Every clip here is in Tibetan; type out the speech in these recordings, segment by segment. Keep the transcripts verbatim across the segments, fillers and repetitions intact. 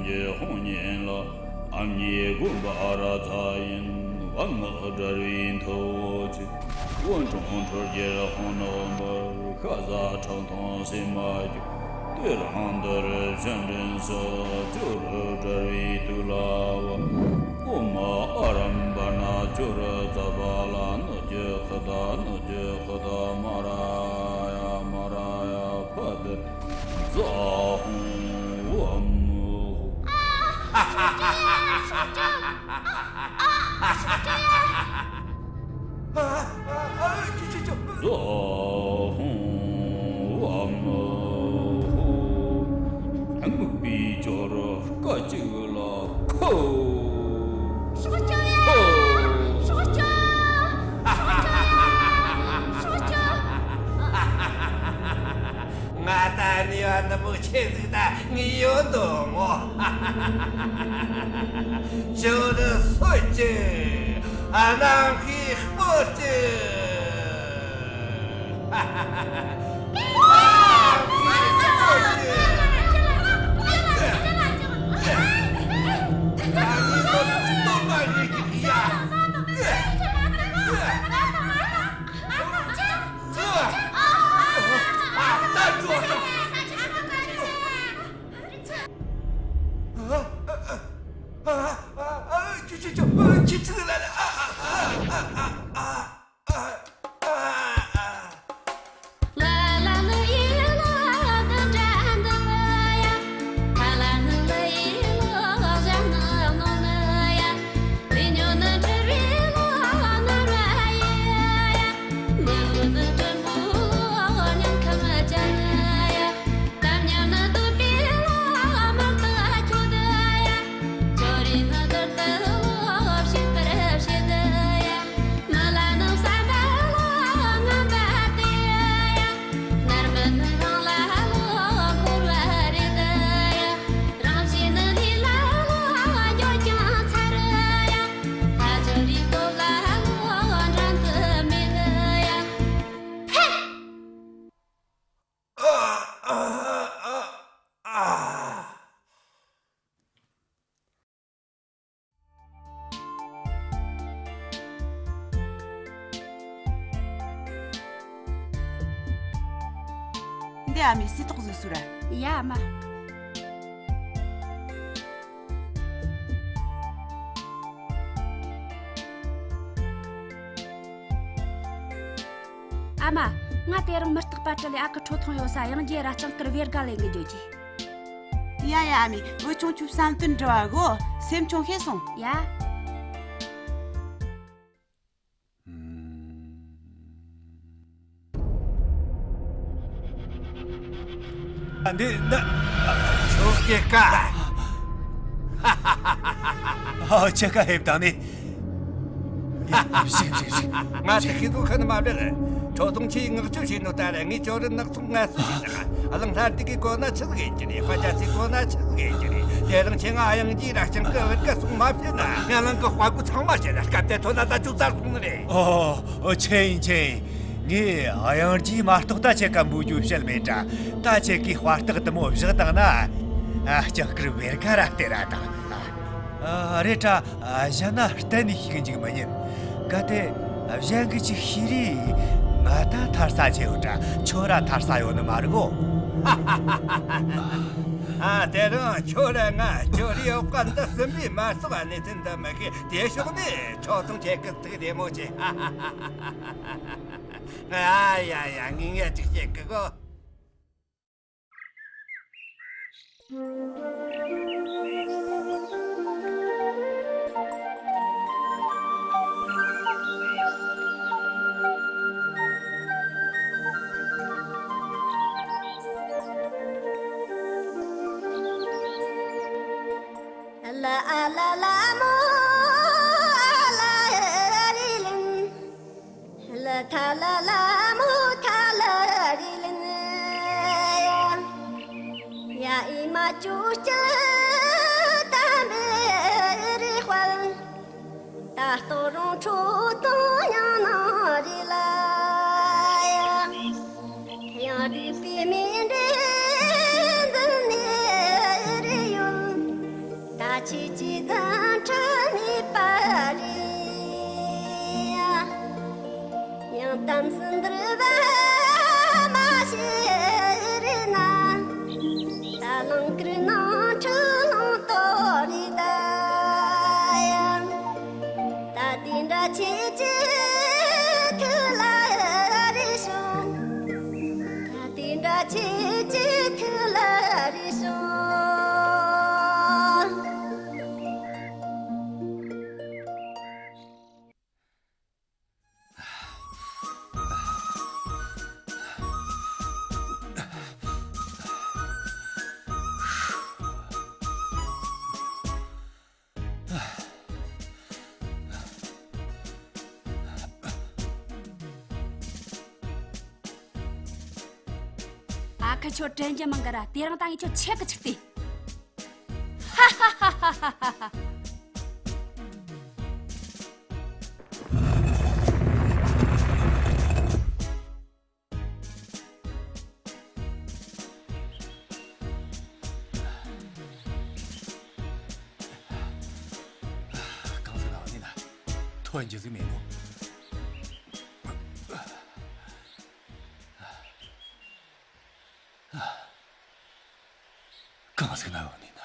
ཀྱི་ཧཱུྃ་ཉིད་ལ། ཨ་མྱེས་བསྒོམ་པ་ར་ཛ་ཡིན། བ་མོ་དགྲ་བོའི་མཐུ་ཆེ། དབོན་ཀྲུང་ཁྲོ་རྒྱལ་ཧཱུྃ་ནག་འབར། ཤ་ཟ་ཁྲག་འཐུང་བསད་མ་རྒྱུ། གཏོར་རང་འདི་རུ་སྤྱན་འདྲེན་སོགས། ཇོ་རུ་དགྲ་བོའི་དུག་ལ་བབ། ཨོཾ་ཨ་རམ་བ་ན་ཇོ་རུ་ཙ་བ་ལ། གནོད་སྦྱིན་ཁུ་ཏ་གནོད་སྦྱིན་ཁུ་ཏ། མ་ར་ཡ་མ་ར་ཡ་ཕ་དི་ཛ་ཧཱུྃ་ཝ་མོ་ཧོ། ཛ་ཧཱུྃ་ཝ་མོ་ཧོ། སྨུག་པའི་ཇོ་རུ་སྐད་ཅིག་ལ་ཁོ། སྲོག་སྐྱོབ་ཡ། སྲོག་སྐྱོབ། སྲོག་སྐྱོབ། ང་ད་ནི་ཡ་ནི་མོ་ཆེ་ཟིག་ད་ངི་ཡོད་འདུག་མོ། ཇོ་རུ་སོད་ཅིག། ཨ་ནང་གི་སྤོ་ཅིག། འདི་ཨ་མའི་སིལ་ཏོག་བཟོས་སུ་ར། ཡ་ཨ་མ། ཨ་མ། ང་དེ་རིང་མི་རྟག་པ་དྲི་ལས་ཨ་ཁུ་ཁྲོ་ཐུང་ཡོད་ས་གཡང་རྒྱུའི་ར་ལྕང་ཀར་བེར་ག་ལེན་གི་འགྱོ་རྒྱུ། ཡ་ཡ་ཨ་མའི་བུ་ཆུང་ཁྱོད་བསམ་དོན་འགྲུབ་བ་གོ། སེམས་ཆུང་ཤེས་སོང་། ཡ། འདི་འདི། ཁྱོད་སྐྱེ་ཀ་ཨ་ཁྱེད་ཀ་ཧེབ་དང་ནི། ཡ། ཞིག་ཞིག་ཞིག་ང་དེ་ཤེས་དུ་ཁ་ནི་མ་བྲལ། ཁྲོ་ཐུང་ཆེས་ངག་བཅོལ་བྱས་ནོ་ད་རེད། ངས་ཅོ་རི་ནག་ཚོང་ངལ་གསོ་བྱས་ནས་གླིང་ལྷ་སྡེ་གི་གོ་ན་ཆི་ཟིག་ཡིན་གྱི་རེད། དཔལ་རྒྱ་ཚའི་གོ་ན་ཆི་ཟིག་ཡིན་གྱི་རེད། དེ་རིང་ཁྱེད་ང་གཡང་རྒྱུའི་ར་ལྕང་ཀར་བེར་ཀ་སོང་མ་ཕྱིན་ན་ངས་གླིང་གི་དཔའ་རྒོད་ཚང་མ་བྱས་ན་སྐབས་དེ་ཐོན་ན་ད་ཅུང་ཚར་སོང་ནི་རེད། ཨོ། ཨོ། ཆེ་ཡིན་ཆེ་ཡིན། ངས་གཡང་རྒྱུའི་མ་གཏོགས་ད་ཁྱེད་ཀ་འབུལ་རྒྱུ་བཤད་མེད་དྲ། ད་ཁྱེད་ཀའི་དཔའ་རྟགས་དུ་མོ་བཞག་བཏང་ན། ཨ། ལྕགས་སྐུར་བེར་ཀ་ར་སྟེར་ར་དང་། ཨ། རེད་དྲ། ཨ། གཞན་ན་གཏན་ནས་ཤིག་འཇུག་མི་ཉན། གལ་ཏེ་གཞན་གྱིས་ཅིག་ཤེས་རེ། ང་ད་ཐར་ས་ཆེ་ཡོད་དྲ་ཁྱོད་ར་ཐར་ས་ཡོད་ནི་མ་རེད་གོ། ཨ། དེ་རིང་ཁྱོད་ར་ང་ཁྱོད་རའི་འོག་ག་འདི་སྲིན་པོའི་མ་སོགས་གནས་ཚུལ་འདི་མི་ཤེས། དེ་ཕྱོགས་ནས་ཁྲོ་ཐུང་ཁྱེད་ཀྱི་ཐུགས་བདེ་མོ་བྱེད། ཨ་ཡ་ཡ། ངས་ངས་ཅིག་བཤད་གི་གོ། ལ་ཨ་ལ་ལ་མོ་ཨ་ལ་རི་ལིན། ལ་ཐ་ལ་ལ་མོ་ཐ་ལ་རི་ལིན། ཡ་ཨི་མ་ཅུ་ཅི་ཏམ་བེ་རི་དཔལ། ད་ལྟོ་རོང་ཁྲོ་ཐུང་ཉང་ནང་རི་ལ་ཡ། ཡང་རི་པི་མི་འདྲེ་འཛིན་ནེ་རི་ཡུལ། ཁྱེད་ཀྱི་བརྩོན་འགྲུས་ནུས་པ་རེད། ཡང་དམ་སྲི་འདུལ་བ་མ་བྱས་རེ་ན། ད་ལང་ཀིར་ནང་ཁྲི་ལོང་དོ་རེ་ད་ཡང་། ད་དེ་འདྲ་ཁྱེད་ཀྱི་ཐུགས་ལ་རེ་ཤོག་ད་དེ་འདྲ་ཁྱེད་ཀྱི་ཐུགས་ལ་རེ་ཤོག་ཨ་ཁུ་ཁྱོད་དྲན་རྒྱུ་མང་གི་ར། དེ་རིང་ད་ངས་ཁྱོད་ཆེད་དུ་ཆིག་སྟེ། ཧ་ཧ་ཧ་ཧ་ཧ། གང་ཟེར་ན་ནི་ན། ཐོན་རྒྱུ་ཟིག་མེད་ནོ། གང་ཟེར་ན་ནི་ན།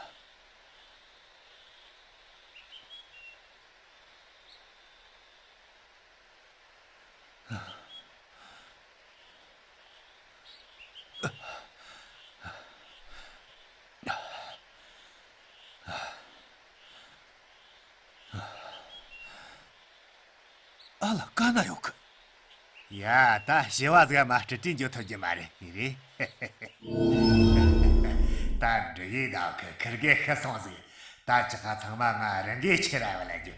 ཨ་ལ་ཀ་ན་ཡོད་གི། ཡ་ད་ཞི་བ་ཟིག་མ་སྤྲད་དུས་འགྱོ་ཐུབ་ཀྱི་མ་རེད། ཡིན་རེད། ད་འགྲིག་ཡིན་ད། ཁི་ཁིར་གེ་ཤི་སོང་ཟིག་ད་ཅི་ཁ་ཚང་མ་ང་རང་གིས་ཁྱེར་ར་བ་ལ་རྒྱུ།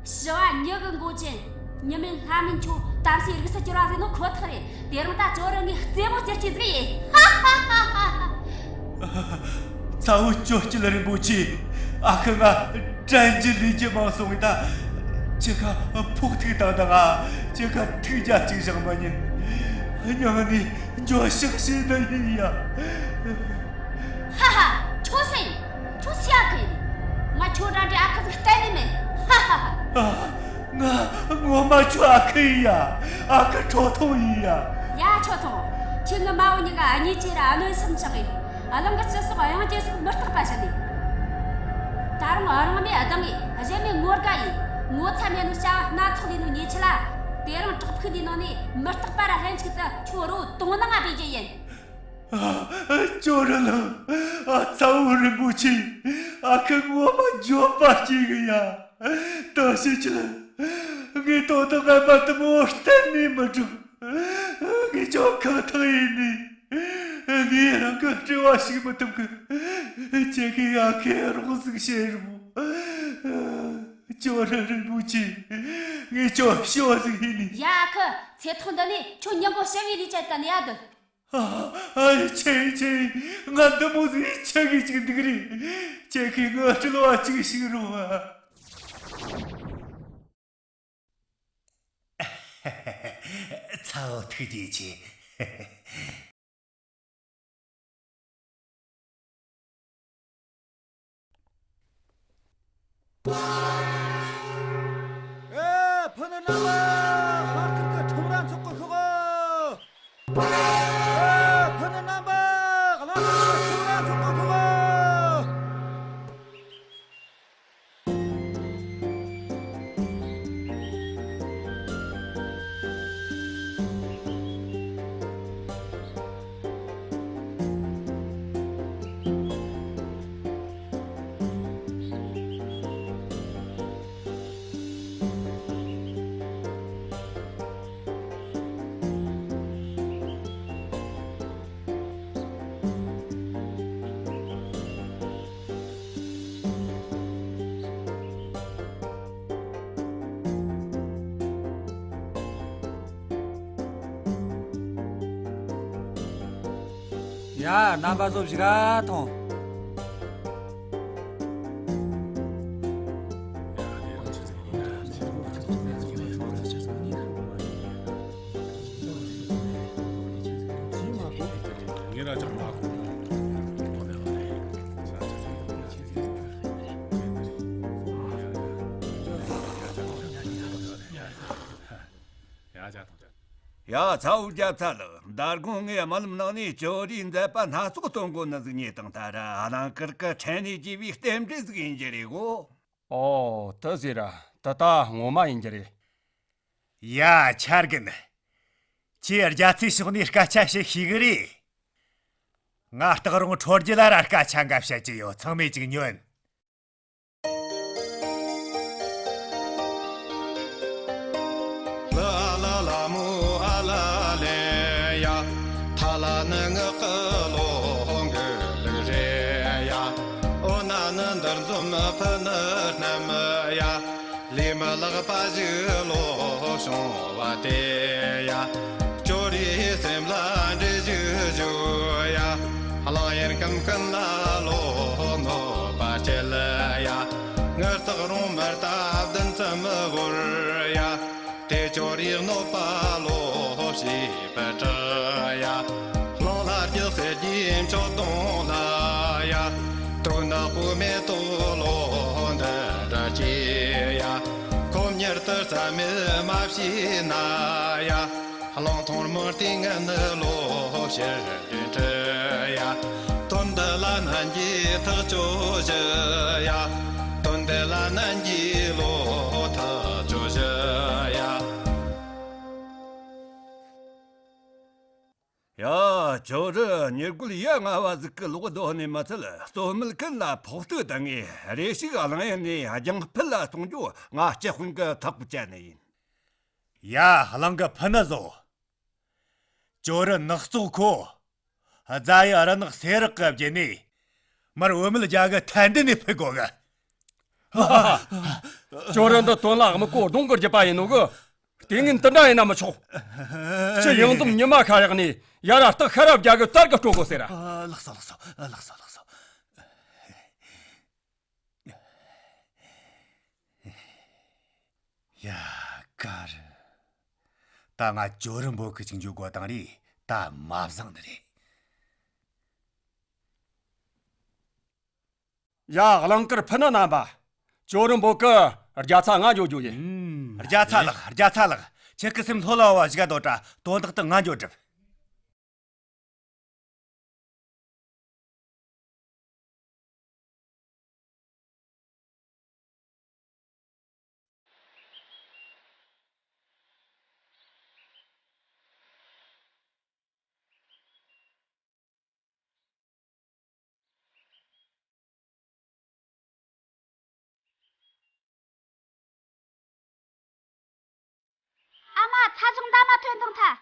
ཞི་བ་མྱི་གི་མགོ་ཅན། ཉི་མའི་ལྷ་མིན་ཁྱོད་དམ་སྲིའི་རིགས་སུ་གྱུར་བ་ཟིག་ནོ་ཁོ་ཐག་རེད། དེ་རིང་ད་ཅོ་རི་ངའི་རྩེད་མོ་རྩེ་རྩིས་ཟིག་ཡིན། ཚ་བོ་ཅོ་སྐྱིད་རིན་པོ་ཆེ། ཨ་ཁུ་ང་དྲན་རྒྱུ་ལས་རྒྱུ་མང་སོང་ངི་ད། ཅི་ཁ་ཕོག་ཐུག་བཏང་དང་ང་ཅི་ཁ་ཐུག་རྒྱ་གཅིག་བཞག་མ་ཉན། སྙིང་ནས་འགྱོད་བཤགས་བྱེད་ནི་ཡིན་ཡ། ཧ་ཧ། ཁྱོད་སུ་ཡིན། ཁྱོད་སུའི་ཨ་ཁུ་ཡིན། ང་ཁྱོད་འདྲ་འདྲའི་ཨ་ཁུ་ཟིག་གཏན་ནས་མིན། ཧ་ཧ་ཧ། ཨ། ང་ངོ་མ་ཁྱོད་ཨ་ཁུ་ཡིན་ཡ། ཨ་ཁུ་ཁྲོ་ཐུང་ཡིན་ཡ། ཡ་ཁྲོ་ཐུང་། ཁྱེད་ངའི་མ་བུ་གཉིས་ཀ་གཉིས་ཀྱིས་ར་གནོད་སེམས་བཅངས་ངས། གླིང་གི་སྤྱི་ཚོགས་གཡང་སྐྱེས་སོགས་མི་རྟག་པ་བྱས་ནས། ད་རུང་རང་མོས་གདེང་ངས་གཞན་མོས་ངོ་དགའ་ཡིས། ངོ་ཚ་མེད་ནོ་བྱ་བ་སྣ་ཚོགས་ལས་ནོ་ཉེས་ཆད་ལ། དེ་རིང་བྲག་ཕུག་འདིའི་ནང་ནས་མི་རྟག་པ་ར་ལྷན་ཅིག་ཏུ་ཁྱོད་རོ་དོང་ནང་ང་སྦས་རྒྱུ་ཡིན། ཨ། ཅོ་རི་ལགས། ཨ། ཚ་བོ་རིན་པོ་ཆེ། ཨ་ཁུ་ངོ་མ་འགྱོད་པ་སྐྱེ་གི་ཡ། ད་ཤི་ཆི་ལ། ངས་དོ་དོ་ངན་པ་དུ་མོ་གཏན་ནས་མི་སྒྲུབ། ངས་ཅོ་ཁག་ཐག་ཡིན་ནི། ངས་རང་གི་སྤྲེལ་བ་ཞིག་མི་ཐུབ་གི། ཁྱེད་ཀྱིས་ཨ་ཁུ་རོགས་ཟིག་བྱེད་རོགས། ཅོ་རི་རིན་པོ་ཆེ། ངས་ཅོ་ཤི་བ་ཟིག་ཡིན་ནི། ཡ་ཨ་ཁུ། ཚེ་ཐོག་འདི་ནས་ཁྱོད་མྱི་མགོ་ཞི་བའི་ལས་བྱེད་དུ་ནས་ཡ་སྡོད། ཨ། ཨ། ཆེ་ཆེ། ང་འདི་མོ་ཟིག་ཆེ་གི་ཅིག་འདུག་རེད། ཁྱེད་ཀྱིས་ངའི་སྤྲུལ་བ་ཅིག་ཞིག་རོགས། ཨ། ཚ་བོ་ཐུགས་རྗེ་ཆེ། ཨེ། ཕུ་ནུ་རྣམ་པ། ལྷག་དཀར་གྱི་ཁྲོམ་ར་འཚོགས་གི་ཤོག་ཨེ། ཕུ་ནུ་རྣམ་པ། ལྷག་དཀར་གྱི་ཁྲོམ་ར་འཚོགས་གི་ཤོག་ཡ། རྣམ་པ་ཚོ་ཞིག་ག་ཐོངས། ངེད་ར་ཅང་མ་གོ། ཡ། ཚ་བོ་རྒྱབ་ཚ་ལགས། མདང་དགོང་ངས་རྨི་ལམ་ནང་ནས་ཇོ་རིའི་མཛད་པ་སྣ་ཚོགས་སྟོན་གོ་ནི་ཟིག་རྨིས་བཏང་། ད་ར་ཨ་ལང་ཀར་གི་ཕྲན་ནས་བགྱིས་པའི་རྟེན་འབྲེལ་ཟིག་ཡིན་རྒྱུ་རེད་གོ། ཨོ། དེ་ཟེར་ར། དེ་ད་ངོ་མ་ཡིན་རྒྱུ་རེད། ཡ། ཆ་རྒན། ཁྱེད་རྒྱ་ཚའི་ཕྱོགས་ནས་སྐད་ཆ་བཤད་ཤེས་གི་རེད། ང་སྟག་རོང་ཁྲོ་རྒྱུད་ལ་ར་སྐད་ཆ་འགའ་བཤད་རྒྱུ་ཡོད། ཚང་མས་ཅིག་ཉོན། ལ་ལ་ལ་མོ་ཨ་ལ་ལེ་ཡ། ཐ་ལ་ནི་ངག་གི་ལོ་འགུ་ལུག་རེ་ཡ། ཨོ་ན་ནི་འདིར་འཛོམས་ཕུ་ནི་རྣམས་ཡ། ལས་མི་ལག་པ་ཞིག་ལོ་བྱུང་བ་དེ་ཡ། ཅོ་རིའི་སེམས་ལ་འདྲི་ཞིག་ཞུ་ཡ། གླང་ཡར་སྐམ་ཀུན་ལ་ལོ་གནོད་པ་བྱེད་ཡ། ངར་སྟག་རོང་མར་ད་བདུན་ཙམ་བོར་ཡ། དེ་ཅོ་རིའི་གནོད་པ་ལོ་ཞེས་པ་དྲག་ཡ། གླང་ལྷ་རྒྱལ་སྲས་ཀྱི་མཆོད་སྡོང་ལ་ཡ། དོན་དག་པོ་མེ་ཏོག་ལོ་འདི་འདྲ་སྐྱེས་ཡ། ཁོ་མྱུར་དུ་རྩ་མེད་མ་བྱས་ན་ཡ། གླང་ཐོང་མོར་དེ་ངན་ལོ་ཕྱིར་འདོན་འཁྲི་ཡ། དོན་འདི་ལ་ནན་གྱིས་ཐག་གཅོད་ཞུ་ཡ། དོན་འདི་ལ་ནན་གྱིས་ལོ་ཐག་གཅོད་ཞུ་ཡ། ཡ། ཇོ་རུ་མྱུར་སྒོལ་ཡ་ང་བ་ཟིག་གི་ལོག་སྡོད་ནས་མི་ཚད། གཙོ་མེད་ཀུན་ལ་ཕོག་ཐུག་བཏང་ངས་རེ་ཞིག་གླང་ཡུལ་ནས་རྒྱང་ཕུད་ལ་གཏོང་རྒྱུ་ང་སྤྱི་དཔོན་གི་ཐག་བཅད་ནི་ཡིན། ཡ། གླང་གི་ཕུ་ནི་བཟོ། ཇོ་རུ་ནག་བཙོག་ཁོ། རྫ་ཡི་རུ་ནག་སེ་རག་གི་བརྒྱུད་ནས། མར་བུད་མེད་རྒྱ་གི་ཐན་འདི་ནས་ཕུད་དགོ་གི། ཇོ་རུ་འདི་དོན་ལ་དམིགས་གོ་གདོང་གི་རྒྱུད་པ་ཡིན་ནོ་གི། ལྟས་ངན་འདི་འདྲ་ཡིན་ན་མི་ཆོག། ཁྱི་ཡང་འཛོམས་ཉི་མ་ཤར་ཡག་ནས་ཡ་ར་སྟག་ཤ་ར་རྒྱ་གི་བཙལ་གི་སྤྲོད་དགོ་ཟེར་ར། ལགས་སོ། ལགས་སོ། ལགས་སོ། ལགས་སོ། ཡ། ཀ་རུ། ད་ང་ཇོ་རུ་འབོད་གི་ཅིག་འཇུག་དགོ་དང་རེད། ད་མ་བཟང་ནི་རེད། ཡ། གླང་དཀར་ཕུ་ནུ་རྣམ་པ། ཇོ་རུ་འབོད་གི་རྒྱ་ཚ་ང་འཇུག་རྒྱུ་ཡིན། ཨུམ། རྒྱ་ཚ་ལགས། རྒྱ་ཚ་ལགས། ཁྱེད་ཀྱི་སེམས་ལྷོད་ལ་བ་ཞིག་དོ་དྲ། དོན་དག་ཏུ་ང་འཇོག་སྒྲུབ། ཨ་མ། ཚ་ཞོག་འདབ་མ་ཐོན་ཐོང་ཐལ།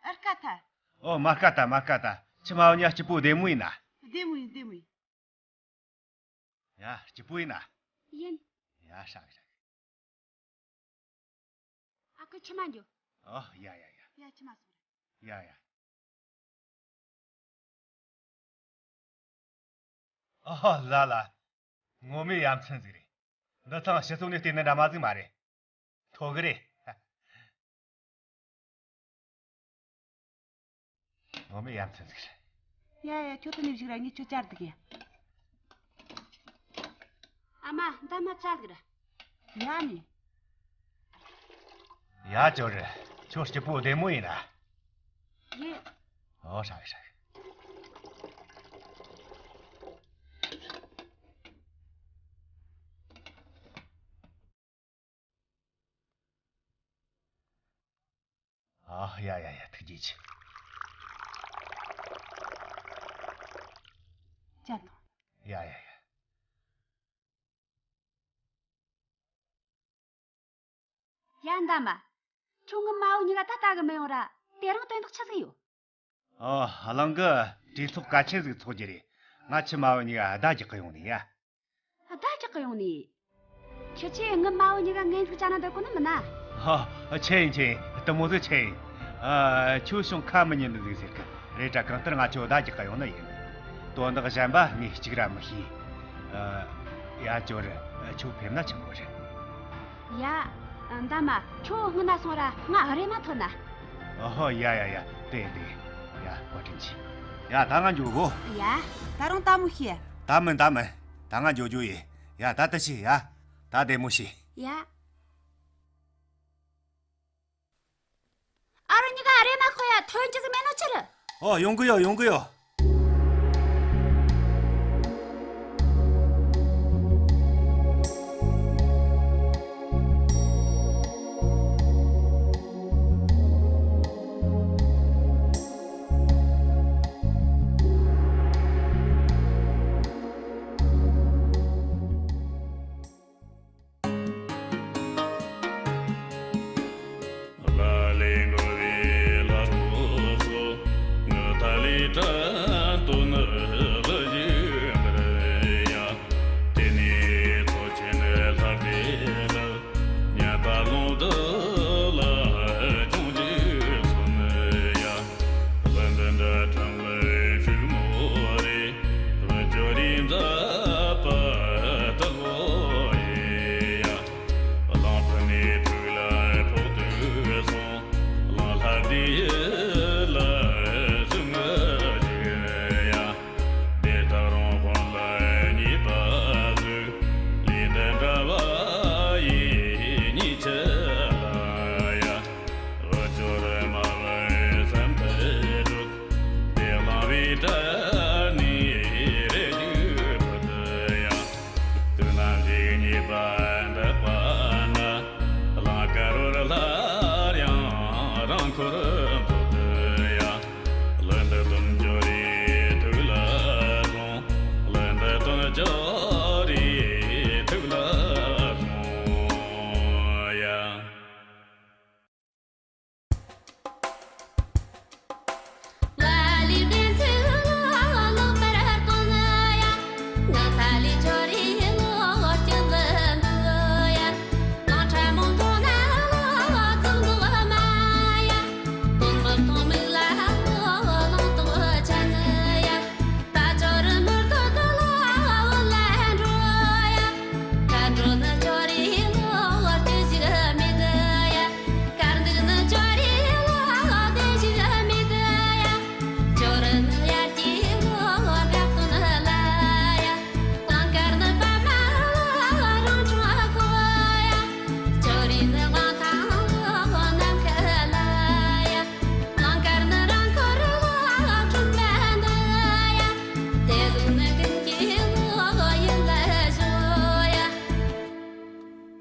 ཨར་ཀ་ཐ། ཨོ། མ་ཀ་ཐ། མ་ཀ་ཐ། ཁྱི་མ་བུ་གཉིས་སྐྱིད་པོ་བདེ་མོ་ཡིན་ན། བདེ་མོ་ཡིན། བདེ་མོ་ཡིན། ཡ། སྐྱིད་པོ་ཡིན་ན། ཡིན། ཡ། ཧྲ་གི་ཧྲ་གི། ཨ་ཁུ། ཁྱི་མ་འགྱོ། ཨོ། ཡ་ཡ་ཡ། ཡ། ཁྱི་མ་སོང་ར། ཡ་ཡ། ཨོ་ལ་ལ། ངོ་མའི་ཡ་མཚན་ཟིག་རེད། འདི་ཚང་ཕྱི་ཚོགས་ནས་བལྟས་ན་འདྲ་མ་ཟིག་མ་རེད། མཐོ་གི་རེད། ངོ་མའི་ཡ་མཚན་ཟིག་རེད། ཡ་ཡ། ཁྱོད་དེ་ནས་བཞུགས་ར། ངས་ཁྱོད་བཅར་འདུག་ཡ། ཨ་མ། འདབ་མ་བཙལ་གི་ར། ཡ་ནི། ཡ། ཇོ་རུ། ཁྱོད་སྐྱིད་པོ་བདེ་མོ་ཡིན་ན། ཡིན། ཨོ། ཧྲ་གི་ཧྲ་གི། ཨ། ཡ་ཡ་ཡ། ཐུགས་རྗེ་ཆེ། ཅན་དང་། ཡ་ཡ་ཡ། ཡ། འདབ་མ། ཁྱོད་ངི་མ་བུ་གཉིས་ཀ་ད་ལྟ་གི་མི་ཡོང་ར། དེ་རིང་དོན་དག་ཆི་ཟིག་ཡོད། ཨོ། གླང་གི་གྲོས་ཚོགས་གལ་ཆེན་ཟིག་ཚོགས་རྒྱུ་རེད། ང་ཁྱི་མ་བུ་གཉིས་ཀ་བརྡ་རྒྱག་གི་ཡོང་ནི་ཡ། བརྡ་རྒྱག་གི་ཡོང་ནི། ཁྱེད་ཆོས་ངི་མ་བུ་གཉིས་ཀ་ངན་ཟིག་བྱ་ན་འདོད་གོ་ནི་མིན་ན། ཧ། ཆི་ཡིན་ཆི་ཡིན། དེ་མོ་ཟིག་ཆི་ཡིན། ཨ། ཁྱོད་བྱུང་ཁ་མི་ཉན་ནི་ཟིག་ཟེར་གི་རེད་དྲ། གང་ལྟར་ང་ཁྱོད་བརྡ་རྒྱག་གི་ཡོང་ནི་ཡིན། དོན་དག་གཞན་པ་ངས་གཅིག་ར་མི་ཤེས། ཨ། ཡ། ཇོ་རུ། ཁྱོད་ཕེབས་ན་ཆོག་གི་རེད། ཡ། འདམ་མ། ཁྱོད་སྔོན་ན་སོང་ར། ང་རེམ་མ་ཐོན་ན། ཨོ་ཧོ། ཡ་ཡ་ཡ། དེ་དེ། ཡ། བཀའ་དྲིན་ཆེ། ཡ། ད་ང་འགྱོ་གོ། ཡ། ད་རུང་ལྟ་མོ་ཤེས། ད་མིན་ད་མིན། ད་ང་འགྱོ་རྒྱུ་ཡིན། ཡ། ད་ལྟ་ཤི། ཡ། ད་བདེ་མོ་ཤི། ཡ། ཨ་རོ། གཉིས་ཀ་རེམ་མ་ཁོ་ཡ་ཐོན་རྒྱུ་ཟིག་མེད་ནོ་ཆི་རེད། ཨོ། ཡོང་གི་ཡོད། ཡོང་གི་ཡོད།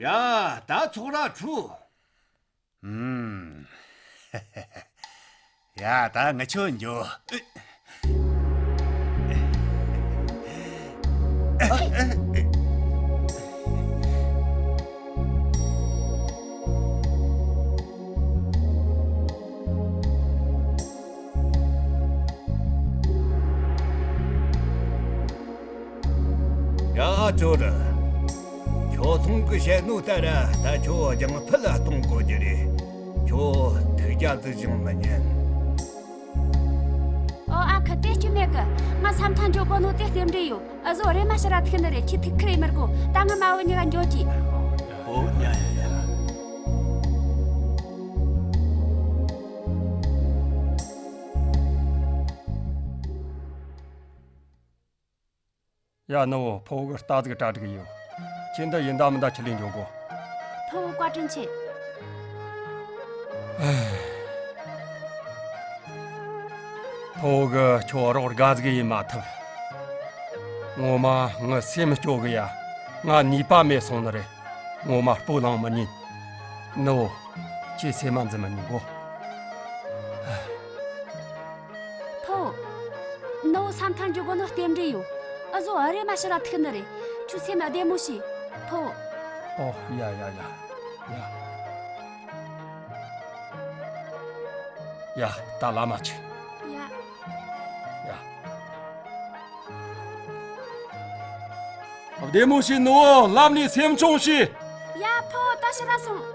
ཡ། ད་ཚོགས་ར་འཁྲུག་ཨུམ། ཡ། ད་ངི་ཆོ་འགྱོ། ཡ། ཇོ་རུ། ཁྱོད་ཚང་གི་བཤད་ནོ་ལྟར་ད་ཁྱོད་རྒྱང་ཕུད་ལ་གཏོང་དགོས་རྒྱུ་རེད། ཁྱོད་ཐུགས་རྒྱལ་འཛིན་བཞིན་མི་ཉན། ཨོ། ཨ་ཁུ། དེ་སྐྱོན་མེད་གི། ང་ས་མཐའ་འགྱོ་དགོས་ནོ་དེ་རྟེན་འབྲེལ་ཡོད། འུ་ཟོ་རེམ་མ་ཕྱིར་ར་ཐུག་ནི་རེད། ཁྱོད་ཐུགས་ཁུར་ཡེ་མི་དགོས། ད་ང་མ་བུ་གཉིས་ཀ་འགྱོ་གི། ཨོ། ཡ་ཡ་ཡ། ཡ། ནུ་བོ། ཕུ་བོ་གིས་རྟ་ཟིག་གྲ་སྒྲིག་ཡོད། ཁྱེད་འདི་ཡིན་ད་མིན་ད་ཁྲིད་ལས་འགྱོ་དགོས། ཕུ་བོ་བཀའ་དྲིན་ཆེ། ཕུ་བོ་གིས་ཁྱོད་རོགས་དགའ་ཟིག་ཡེ་མ་ཐུབ། ངོ་མ་ངི་སེམས་སྐྱོ་གི་ཡ། ང་ནུས་པ་མེད་སོང་ནི་རེད། ངོ་མ་སྤོ་ལངས་མི་ཉན། ནུ་བོ། ཁྱེད་སེམས་མ་འཛིན་མི་ཉན་གོ། ཕུ་བོ། ནུ་བོ་ས་མཐའ་འགྱོ་དགོས་ནོ་རྟེན་འབྲེལ་ཡོད། འུ་ཟོ་རེམ་མ་ཕྱིར་ར་ཐུག་ནི་རེད། ཁྱོད་སེམས་བདེ་མོ་བྱོས། ཕུ་བོ། ཨོ། ཡ་ཡ་ཡ། ཡ། ཡ། ད་ལམ་མ་ཆས། ཡ། ཡ། བདེ་མོ་བྱོས། ནུ་བོ་ལམ་ནས་སེམས་ཆུང་བྱོས། ཡ། ཕུ་བོ། ད་ཕྱིར་ར་སོང་།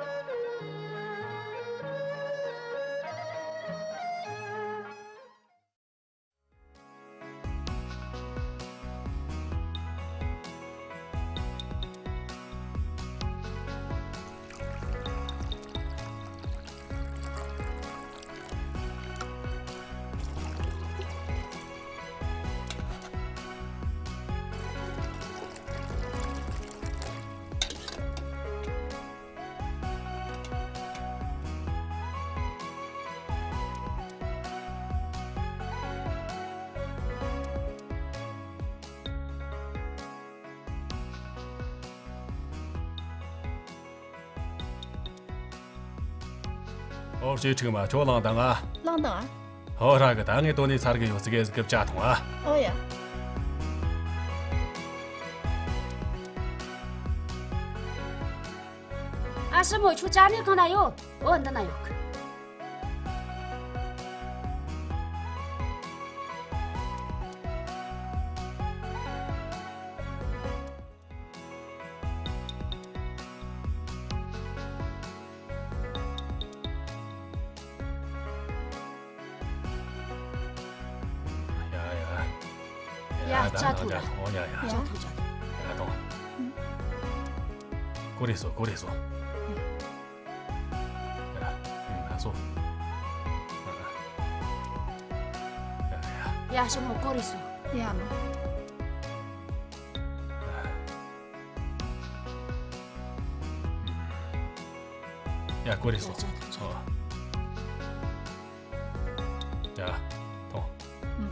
ཨོ་ཞེ་ཁྲིག་མ་ཁྱོད་ལངས་དང་ཨ། ལངས་དང་ཨ། ཧོ་ར་གི་ད་ངས་དོ་ནས་ཚར་གི་ཡོད་ཙི་གེ་ཟིག་གི་བཅའ་ཐོང་ཨ། ཨོ་ཡ། ཨ་ཞི་མོ་ཁྱོད་ཅ་ནེ་གང་ན་ཡོད། ཨོ་འདི་ན་ཡོད་གི། ཡ་ཡ། ཡ་ཡ་ད་ཅ་ཐུག་ལ། ཨོ་ཡ་ཡ། ཅ་ཐུག་ཅ་ཐུག་ཡ་ཐོང་། ཀོ་རེ་སོ་ཀོ་རེ་སོ། ཡ་ཡ། ང་སོ། ཡ་ཡ། ཡ་ཞི་མོ་ཀོ་རེ་སོ། ཡ་མོ། ཡ་ཀོ་རེ་སོ། ཡ་ཅ་ཐུག་ཅ་ཐུག་ཨོ། ཡ་ཐོང་། ཨུམ།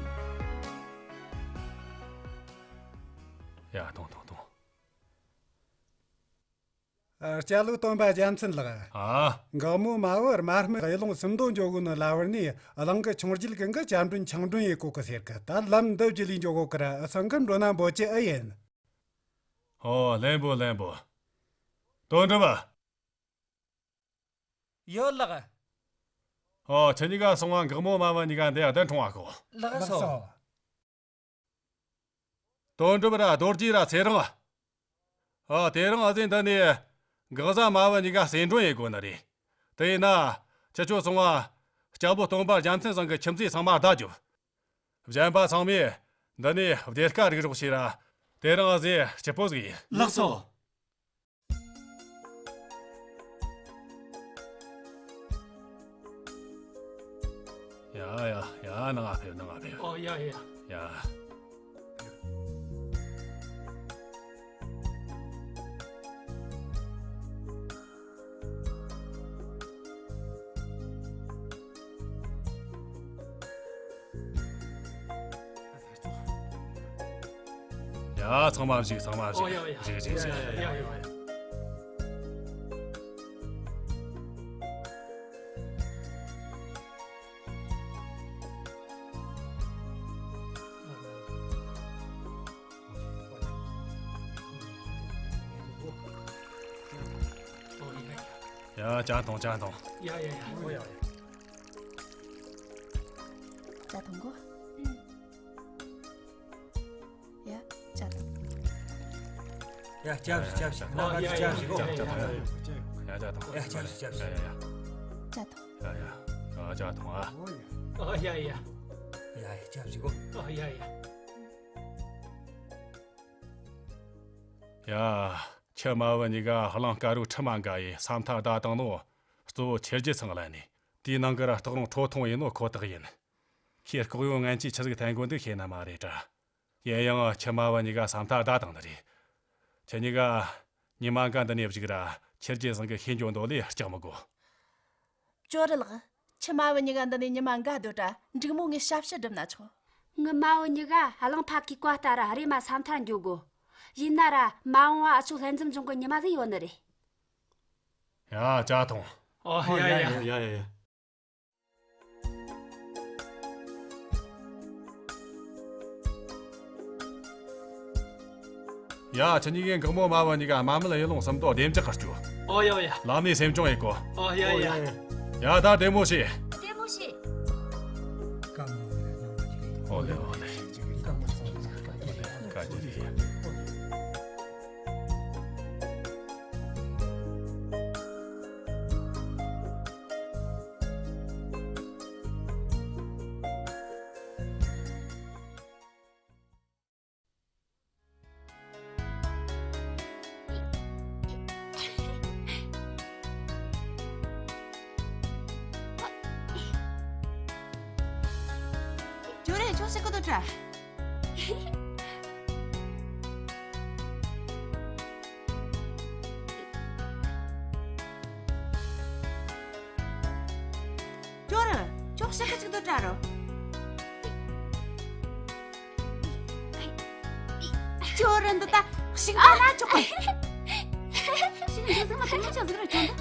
ཡ་ཐོང་ཐོང་ཐོང་། ཨ། སྐྱ་ལོ་སྟོན་པ་རྒྱལ་མཚན་ལགས། ཨ། འགག་མོ་མ་བུ་དམར་སྨད་གཡུ་ལུང་སུམ་མདོ་འགྱོ་གོ་ནི་ལ་བར་ནས་གླིང་གི་ཆུང་རྒྱུད་ཀུན་གི་བཅའ་མགྲོན་ཆང་མགྲོན་ཡེ་གོ་གི་ཟེར་གི། ད་ལམ་འདི་བརྒྱུད་ལས་འགྱོ་གོ་གི་ར། ཨ་ཚང་གི་འགྲོ་ན་འབོད་ཀྱི་ཨེ་ཡིན། ཨོ་ལེན་པོ་ལེན་པོ། དོན་གྲུབ་ཨ། ཡོད་ལགས། ཨོ་ཁྱེད་གཉིས་ཀ་སོང་བ་འགག་མོ་དམར་བུ་གཉིས་ཀ་འདི་ཡ་གདན་འཁྲུངས་བ་གོ། ལགས་སོ། དོན་གྲུབ་ར་རྡོ་རྗེ་ར་ཚེ་རིང་། ཨ་དེ་རིང་ཨ་ཟེ་འདི་ནས་འགག་བཟའ་དམར་བུ་གཉིས་ཀ་གསེར་མགྲོན་ཡེ་དགོས་ནི་རེད། དེ་ཡིན་ན་ཁྱེད་ཆོ་སོང་བ་སྐྱབས་ལོ་སྟོན་པ་རྒྱལ་མཚན་ཚང་གི་ཁྱིམ་མཚེས་ཚང་མ་བདའ་རྒྱུ། གཞན་པ་ཚང་མས་འདི་ནས་བདེ་དཀའ་རིག་རོགས་བྱོས་ར། དེ་རིང་ཨ་ཟེ་སྐྱིད་པོ་ཟིག་ཡིན། ལགས་སོ། ཡ་ཡ་ཡ། ནང་ང་ཕེབས། ནང་ང་ཕེབས། ཨོ་ཡ་ཡ། ཡ། ཡ། ཚང་མ་བཞུགས། ཚང་མ་བཞུགས། ཨོ་ཡ་ཡ། བཞུགས་བཞུགས་བཞུགས། ཡ་ཡ་ཡ། ཡ། ཅ་ཐོང་། ཅ་ཐོང་། ཡ་ཡ་ཡ། ཨོ་ཡ་ཡ། ཅ་ཐོང་གོ། ཡ། ཅ་ཐོང་། ཡ། ཅ་བཞི་ཅ་བཞི། ཨོ་ཡ་ཡ། ཅ་བཞི་གོ། ཡ། ཅ་ཐོང་། ཡ། ཅ་བཞི་ཅ་བཞི། ཡ་ཡ་ཡ། ཅ་ཐོང་། ཡ་ཡ། ཨ། ཅ་ཐོང་ཨ། ཨོ་ཡ་ཡ། ཡ་ཡ། ཅ་བཞི་གོ། ཨོ་ཡ་ཡ། ཡ། ཁྱི་དམར་བུ་གཉིས་ཀ་གླིང་དཀར་རོ་ཁྲི་མ་འགའ་ཡི་ས་མཐའ་བདའ་བཏང་ནོ། གཙོ་བོ་ཆོས་རྒྱལ་ཚང་ལ་ནི། དེའི་ནང་གི་ར་སྟག་རོང་ཁྲོ་ཐུང་ཡིན་ནོ་ཁོ་ཐག་ཡིན། ཁྱེད་ལྐོག་གཡོ་ངན་གྱིས་ཆི་ཟིག་འཐེན་དགོས་འདུག་ཤེས་ན་མ་རེད་དྲ། ཡིན་ཡང་ཁྱི་དམར་བུ་གཉིས་ཀ་ས་མཐའ་བདའ་བཏང་ནི་རེད། ཁྱེད་གཉིས་ཀ་ཉི་མ་འགའ་འདི་ནས་བཞུགས་ར། ཆོས་རྒྱལ་ཚང་གི་ཤེས་འཇོན་འདོད་ལས་སྐྲག་མི་དགོས། ཅོ་རི་ལགས། ཁྱི་དམར་བུ་གཉིས་ཀ་འདི་ནས་ཉི་མ་འགའ་སྡོད་དྲ། འབྲུག་མོ་ངས་ཞབས་ཕྱི་སྒྲུབ་ན་ཆོག། ངི་དམར་བུ་གཉིས་ཀ་གླང་ཕ་གིའི་བཀའ་ལྟར་རེམ་མ་ས་མཐར་འགྱོ་དགོ། ཡིན་ན་ར་མ་འོངས་བ་ཨ་ཆོ་ལྷན་འཛོམས་འབྱུང་གི་ཉི་མ་ཟིག་ཡོད་ནི་རེད། ཡ། ཅ་ཐོང་། ཨོ་ཡ་ཡ། ཡ་ཡ་ཡ། ཡ། ཁྱེད་གཉིས་ཀས་འགག་མོ་དམར་བུ་གཉིས་ཀ་དམར་སྨད་གཡུ་ལུང་སུམ་མདོ་བདེ་འཇགས་ཀྱི་སྐྱོད། ཨོ་ཡ་ཡ། ལམ་ནས་སེམས་ཆུང་ཡེ་གོ། ཨོ་ཡ་ཡ། ཡ། ད་བདེ་མོ་བྱོས། བདེ་མོ་བྱོས། ཨོ་ལེ་ཨོ་ལེ། བཀའ་དྲིན་ཆེ། ཅོ་རེ་ཅོ་ཞིག་གི་དུ་དྲ། ཅོ་རེ་ཅོ་ཞིག་གི་ཅིག་དུ་དྲ་རོ། ཅོ་རེ་འདི་ད་ཞིག་ད་ན་ཅོག་གི། ཞིག་འདི་ཟིག་མ་དུ་ནི་ཅོ་ཟིག་ར་ཅོ་འདི།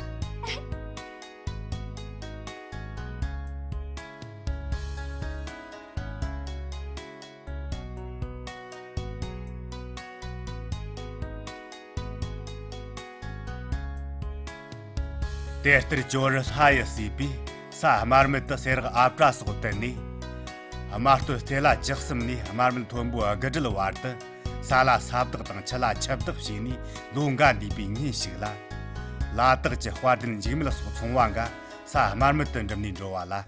དེ་ལྟར་ཇོ་རུ་ལྷ་ཡི་སྲས་པས་ས་དམར་མེ་དུ་སེ་རག་ཨབ་བྲ་སོགས་བཏུད་ནས། དམར་སྟོད་རྩེ་ལ་བཅུ་གསུམ་ནས་དམར་མེ་མཐོན་པོའི་དགུ་སྦྲེལ་བར་དུ་ས་ལ་ས་བདག་དང་ཆུ་ལ་ཆུ་བདག་བྱས་ནས་ལོ་འགའ་འདས་པའི་ཉིན་ཞིག་ལ། ལ་དྭགས་ཀྱི་དཔལ་ལྡན་འཇིགས་མེད་སོགས་ཚོང་བ་འགའ་ས་དམར་མེ་དུ་འགྲིམ་ནས་འགྲོ་བ་ལ།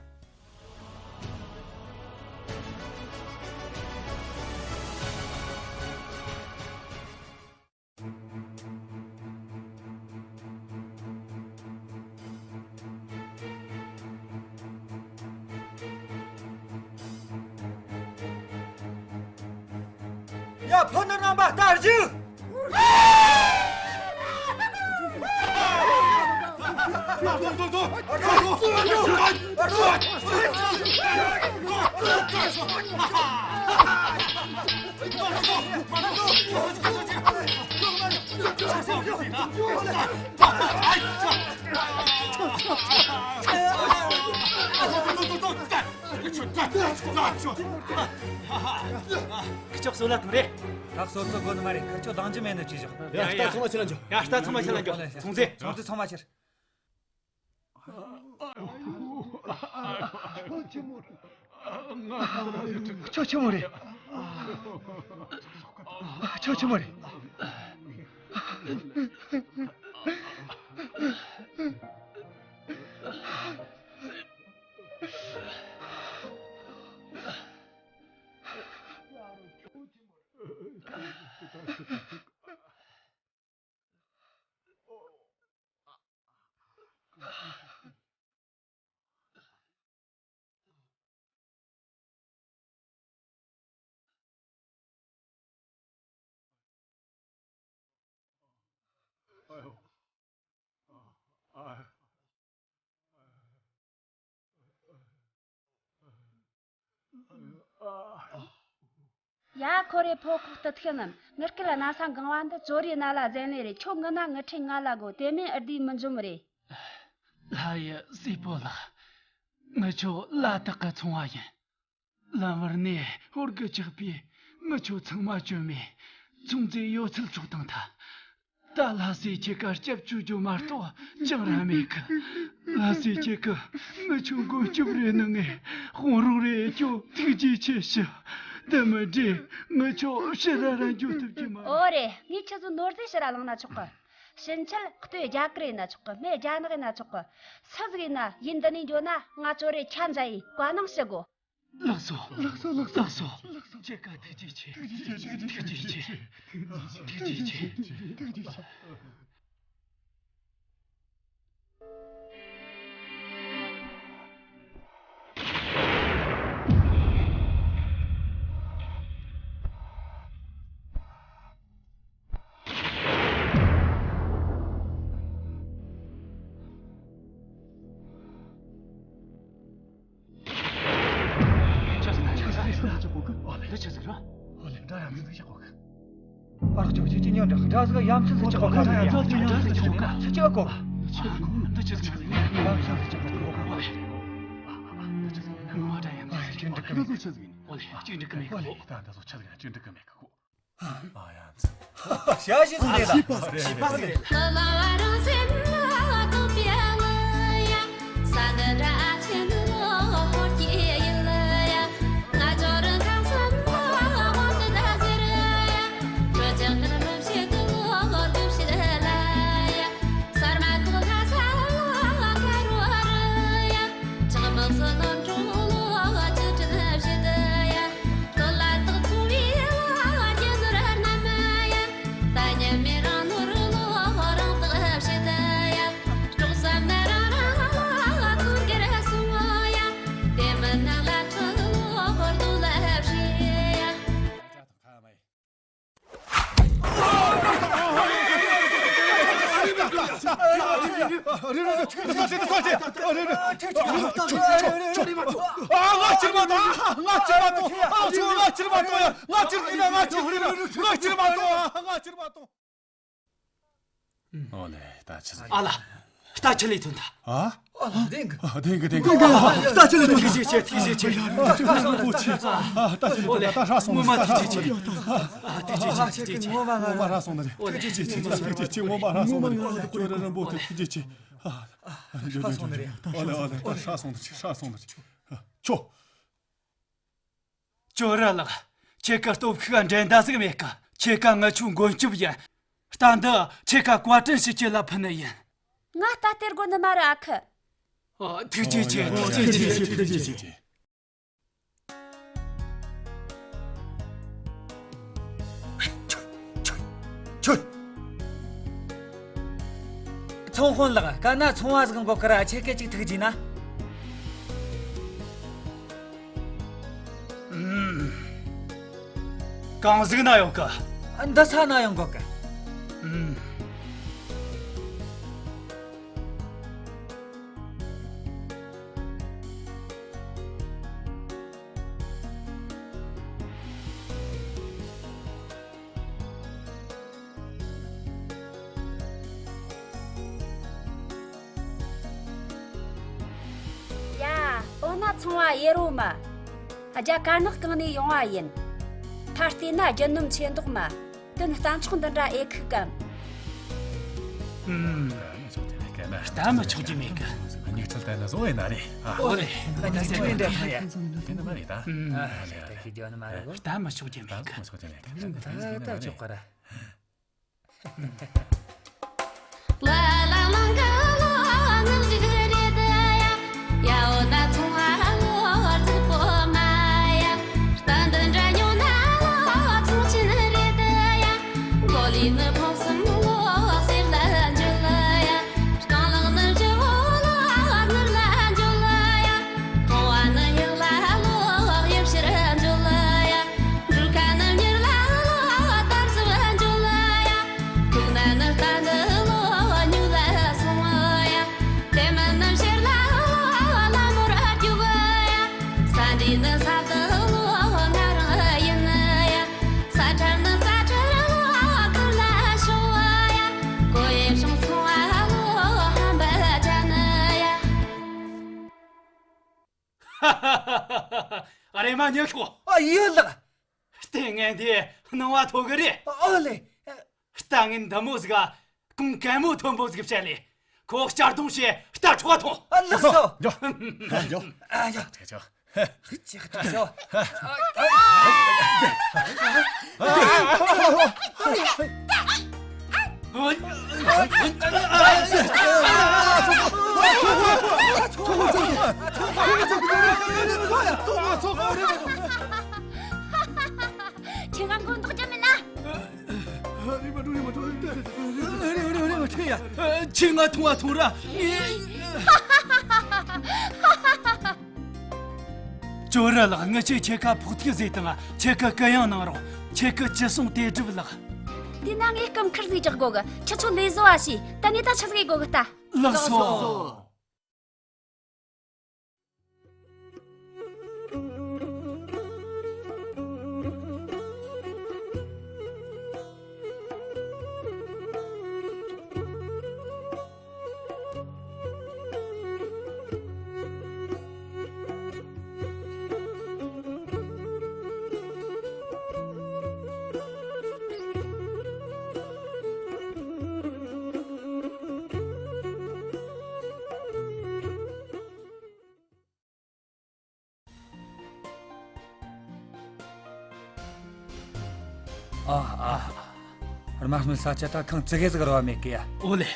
ཡ། ཕུ་ནུ་རྣམ་པ་ལྟར་བཞུགས། ཁི་ཆོ་གསོད་ལ་ཐུག་རེད། ད་གསོད་ཚོད་དགོས་ནི་མ་རེད། ཁི་ཆོ་ལྡང་རྒྱུ་མེད་ནི་ཅི་བཞག་ཡ། རྟ་ཚང་མ་ཁྱེར་ལ་འཇོག་ཡ། རྟ་ཚང་མ་ཁྱེར་ལ་འཇོག་ཚོང་རྫས། ཚོང་རྫས་ཚང་མ་ཁྱེར། ཁྱོད་ཆི་མོ་རེད། ཁྱོད་ཆི་མོ་རེད། ཡ། ཁོ་རེ་ཕོ་ཁོག་ཏུ་ཐིག་ནམ། ངི་སྐད་ན་ས་གང་བ་འདི་ཅོ་རི་ན་ལ་ཟན་ལེ་རེད། ཁྱོད་ངི་ན་ངི་ཁྲིད་ང་ལ་དགོ། དེ་མིན་ཨར་དི་མི་འཇོམས་རེད། ལྷ་ཡི་སྲས་པོ་ལགས། ངི་ཆོ་ལ་དྭགས་ཀྱི་ཚོང་བ་ཡིན། ལམ་བར་ནས་ཧོར་གྱིས་བཅག་པའི་ངི་ཆོ་ཚང་མ་བཅོམ་མེ། ཚོང་རྫས་ཡོད་ཚད་བཙོག་བཏང་ཐལ། ད་ལྷ་སྲས་ཁྱེད་ཀ་སྐྱབས་བཅོལ་རྒྱུ་མ་གཏོགས་ཅང་ར་མེད་གི། ལྷ་སྲས་ཁྱེད་ཀ་ངི་ཆོ་མགོན་སྐྱོབ་རེ་གནང་ངས་དཔུང་རོགས་རེ་རྒྱུ་ཐུགས་རྗེ་ཆེ་ཞུ། དེ་མིན་དྲི་ངི་ཆོ་ཕྱི་ར་ར་འགྱོ་ཐུབ་ཀྱི་མ་རེད། ཨོ་རེད། ངས་ཁྱེད་ཚོ་ནོར་རྫས་ཕྱི་ར་བླངས་ན་ཆོག་གི། ཕྱིན་ཆད་སྟོད་རྒྱ་གར་ཡིན་ན་ཆོག་གི། སྨད་རྒྱ་ནག་ཡིན་ན་ཆོག་གི། སུ་ཟིག་ཡིན་ན་ཡུལ་འདི་ནས་འགྱོ་ན་ང་ཅོ་རེ་ཁྱབ་མཛའ་ཡིས་བཀའ་གནང་ཞུ་དགོ། ལགས་སོ། ལགས་སོ། ལགས་སོ། ལགས་སོ། ལགས་སོ། ཁྱེད་ཀ་ཐུགས་རྗེ་ཆེ། ཐུགས་རྗེ་ཆེ། ཐུགས་རྗེ་ཆེ། ཐུགས་རྗེ་ཆེ། ཐུགས་རྗེ་ཆེ། ཆི་ཟིག་རེད། འདི་ཆི་ཟིག་རེད། ཨོ་ལེ། འདྲ་ཡ་མི་ཟིག་ཆགས་གོ་གི། པར་ཅོ་ཅི་ཅི་ཉོན་འདྲ་འདྲ་ཟིག་ཡ་མཚན་ཟིག་ཆགས་གོ་གི། འདྲ་ཟིག་ཆགས་གོ་གི། ཆི་ཆི་གོ། འདི་ཆི་ཟིག་ཡ་མཚན་ཟིག་ཆགས་གོ་གི། ཨོ་ལེ། ངོ་འདྲ་ཡ་མཚན་ཟིག་ཆགས་གོ་གི། ཨོ་ལེ། ཅི་འགྲིག་གི་མེད་གི། ཨོ་ལེ། ཅི་འགྲིག་གི་མེད་གི། ཨོ་ལེ། ད་འདི་ཚོ་ཆི་ཟིག་ཡ། ཅི་འགྲིག་གི་མེད་གི་གོ། ཨ་ཡ་མཚན། ཞ་ཞི་ཟིག་རེད་ལ། ཞི་པ་ཟིག་རེད་ལ། ཨོ་ལེ། ད་ཆི་ཟིག་ཨ་ལ། ད་ཆི་ལས་ཐོན་ད། ཨ། ཨ། བདེན་གི། ཨ། བདེན་གི། བདེན་གི། ཨ། ད་ཅི་ལ་ཐུགས་རྗེ་ཆེ། ཐུགས་རྗེ་ཆེ། ཨ། ད་ཅི་ལ་ཐུགས་རྗེ་ཆེ། ཨ། ད་ཅི་ལ་ཐུགས་རྗེ་ཆེ། ཨ། ཐུགས་རྗེ་ཆེ། ཐུགས་རྗེ་ཆེ། ཨ། ཐུགས་རྗེ་ཆེ། ཐུགས་རྗེ་ཆེ། ངོ་མ་ང་ཐུགས་རྗེ་ཆེ། ངོ་མ་ར་སོང་ནི་རེད། ཐུགས་རྗེ་ཆེ། ཐུགས་རྗེ་ཆེ། ངོ་མ་ར་སོང་ནི་རེད། ཇོ་རི་རིན་པོ་ཆེ་ཐུགས་རྗེ་ཆེ། ཨ། ཨ། ཧྲ་སོང་ནི་རེད། ཨོ་ལེ། ཨོ་ལེ། ད་ཧྲ་སོང་ནི་རེད། ཧྲ་སོང་ནི་རེད། ཁྱོ། ཇོ་རི་ལགས། ཁྱེད་ཀྱི་སྟོབས་ཤུགས་འགྲན་ཟླ་ཟིག་མེད་གི། ཁྱེད་ཀ་ང་ཆོའི་མགོན་སྐྱབས་ཡིན། རྟ་འདི་ཁྱེད་ཀ་བཀའ་དྲིན་ཞུ་རྒྱུ་ལ་ཕུལ་ནི་ཡིན། ང་རྟ་སྟེར་དགོས་ནི་མ་རེད་ཨ་ཁུ། ཨ། ཐུགས་རྗེ་ཆེ། ཐུགས་རྗེ་ཆེ། ཐུགས་རྗེ་ཆེ། ཁྱོད། ཚོང་དཔོན་ལགས། ག་ན་ཚོང་བ་ཟིག་འགོག་གི་ར། ཁྱེད་ཀ་ཅིག་ཐུག་རྒྱུ་ན། ཨུམ། གང་ཟིག་ན་ཡོང་གི། འདི་ས་ན་ཡོང་གོ་གི། ཨུམ། ཡ། འོ་ན་ཚོང་བ་ཡེ་རོ་མ། རྒྱ་དཀར་ནག་གང་ནས་ཡོང་བ་ཡིན། ད་བལྟས་ན་རྒྱུ་ནོམ་ཆེ་མདོག་མ། དོན་རྟ་མཆོག་འདི་འདྲ་ཨེ་ཁུག་གམ། ཨུམ། ལྟ་མི་ཆོག་རྒྱུ་མེད་གི། སྙིགས་ཚལ་བལྟས་ན་བཟོ་ཡིན་ན་རེད། ཨ། ཨོ་རེད། ད་ནི་ཟེར་ནས་འདྲ་ཁ་ཡ། དེ་ནི་མ་རེད་ད། ཨུམ། ཨ་ལེ། ད་ཁྱེད་རྒྱུ་ནི་མ་རེད་གོ། ལྟ་མི་ཆོག་རྒྱུ་མེད་གི། ད་ད་ཆོག་ག་ར། འབྲུག་ཁ་ནི་མྱུར་ལ་ལོག་དར་ཟབ་འཇུག་ལ་ཡ། ཐུག་ན་ནི་རྟ་འདི་ལོག་སྨྱུག་ལ་སོང་ཡ། དེ་མིན་ནི་བྱེར་ལ་ལོག་ལ་མོར་རྒྱུག་ཡ། ས་འདྲེ་ནི་ས་འདི་ལོག་ང་རང་ཡིན་ཡ། ས་ཁྲར་ནི་རྩྭ་ཁྲར་ལོག་ཁུར་ལ་ཤོག་ཡ། ཀོ་ཡེ་བྱང་ཚོང་ལོག་ཧམ་པ་ཅན་ཡ། ཨ། རེམ་མ་ཉོན་ཤོག། ཨ། ཡོད་ལགས། ལྟས་ངན་དེ་སྣང་བ་མཐོ་གི་རེད། ཨོ་ལེ། རྟ་ངན་འདི་མོ་ཟིག་ག་གོང་གད་མོ་མཐོན་པོ་ཟིག་བྱས་ལེ། ཁོ་གཅར་རྡུང་བྱས་རྟ་འཕྲོག་ཐོངས། ཨ། ལགས་སོ། འགྱོ། འགྱོ། ཨ། ཡ། ཁྱེད་ཆོ། ཁྱེད་ཆོ། ཁྱེད་ང་མགོ་འདོགས་རྒྱུ་མིན་ན། ཁྱེད་ང་ཐུང་བ་ཐུང་ར། ཇོ་རི་ལགས། ངི་ཆོས་ཁྱེད་ཀ་ཕོག་ཐུག་ཟིག་དང་ཁྱེད་ཀ་གུ་ཡངས་གནང་རོགས། ཁྱེད་ཀ་ཅི་གསུང་དེ་སྒྲུབ་ལགས། དེ་ན་ངས་སྐུ་མཁུར་ཟིག་རྒྱག་དགོ་གི། ཁྱེད་ཆོ་ལས་བཟོ་བ་བྱོས། ད་ནས་ད་ཆི་ཟིག་ཡེད་དགོ་གི་ལྟ། ལགས་སོ། ཨ། ཨ། རྨ་སྨིན་ས་ཆ་ད་ཁང་ཙི་གེ་ཟིག་ར་བ་མེད་གི་ཡ། ཨོ་ལེ།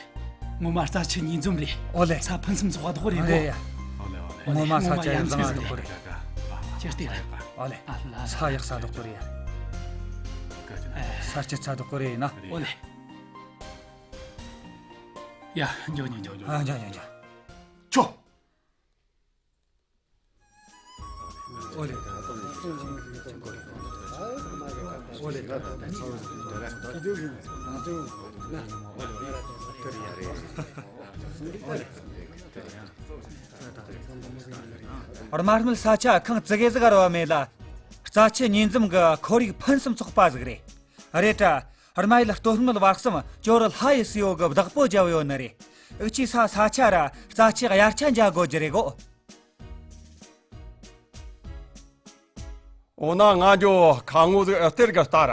ངོ་མ་རྩ་ཆུ་གཉིས་འཛོམས་རེད། ཨོ་ལེ། ས་ཕུན་སུམ་ཚོགས་པ་དོག་རེད་གོ། རེད་ཡ། ངོ་མ་ས་ཆ་ཡ་བཟང་ང་དོག་གོ་རེད། ཅི་སྟེ་རེད། ཨོ་ལེ། ཨ་ལ་ས་ཡག་ས་དོག་གོ་རེད་ཡ། ས་སྐྱིད་ས་དོག་གོ་རེད་ཡིན་ན། ཨོ་ལེ། ཡ། འགྱོ་འགྱོ་འགྱོ། ཨ། འགྱོ་འགྱོ་འགྱོ། ཆོ། རྨ་སྨིན་ས་ཆ་ཁང་ཙི་གེ་ཟིག་ར་བ་མེད་ལ། རྩ་ཆུ་གཉིས་འཛོམས་གི་ཁོར་ཡུག་ཕུན་སུམ་ཚོགས་པ་ཟིག་རེད། རེད་དྲ། རྨ་ཡུལ་སྟོད་སྨད་བར་གསུམ་ཇོ་རི་ལྷ་ཡི་སྲས་པོ་གི་བདག་པོ་རྒྱབ་ཡོད་ནི་རེད། འུ་ཅི་ས་ས་ཆ་ར་རྩ་ཆེ་དབྱར་ཆ་འཇའ་དགོ་རྒྱུ་རེད་གོ། འོ་ན་ང་འགྱོ་ཁ་ངོ་ཟིག་ཨ་སྟེར་གི་ལྟ་ར།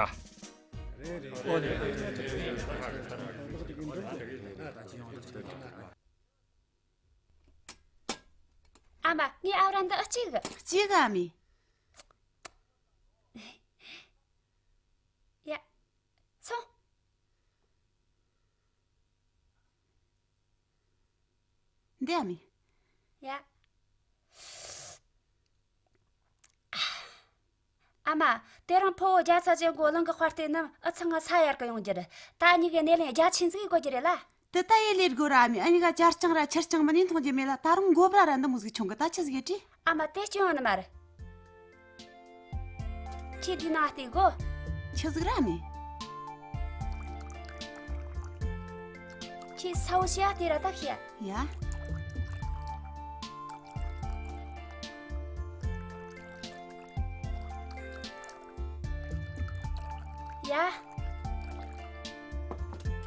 ཨ་མ་ངའི་ཨ་བྲ་འདི་ཨ་གཅིག་གི། གཅིག་གི་ཨ་མི། ཡ། སོང་། འདི་ཨ་མི། ཡ། ཨ་མ། དེ་རིང་ཕོ་བོ་རྒྱ་ཚ་ཅན་གོ་གླིང་གི་དཔར་སྟོན་ནམ་ཨུ་ཚང་ང་ས་ཡར་གི་ཡོང་རྒྱུ་རེད། ད་གཉིས་ཀའི་སྣེ་ལེན་རྒྱ་ཆེན་ཟིག་དགོ་རྒྱུ་རེད་ལ། དེ་ད་ཡེ་ལས་དགོ་ར་ཨ་མི། ཨ་གཉིས་ཀ་ཅར་ཅང་ར་ཆར་ཅང་མ་ནི་མཐོང་རྒྱུ་མེད་ལ། ད་རུང་མགོ་བྲ་ར་འདི་མོ་ཟིག་ཆུང་གི། ད་ཆི་ཟིག་ཡེ་དྲི། ཨ་མ། དེ་སྐྱོན་ཡོད་ནི་མ་རེད། ཁྱེད་འདི་ན་བལྟས་གོ། ཆི་ཟིག་ར་མེད། ཁྱེད་ས་བོ་ཤི་ཡ་དེ་ར་ད་ཤི་ཡ། ཡ། ཡ།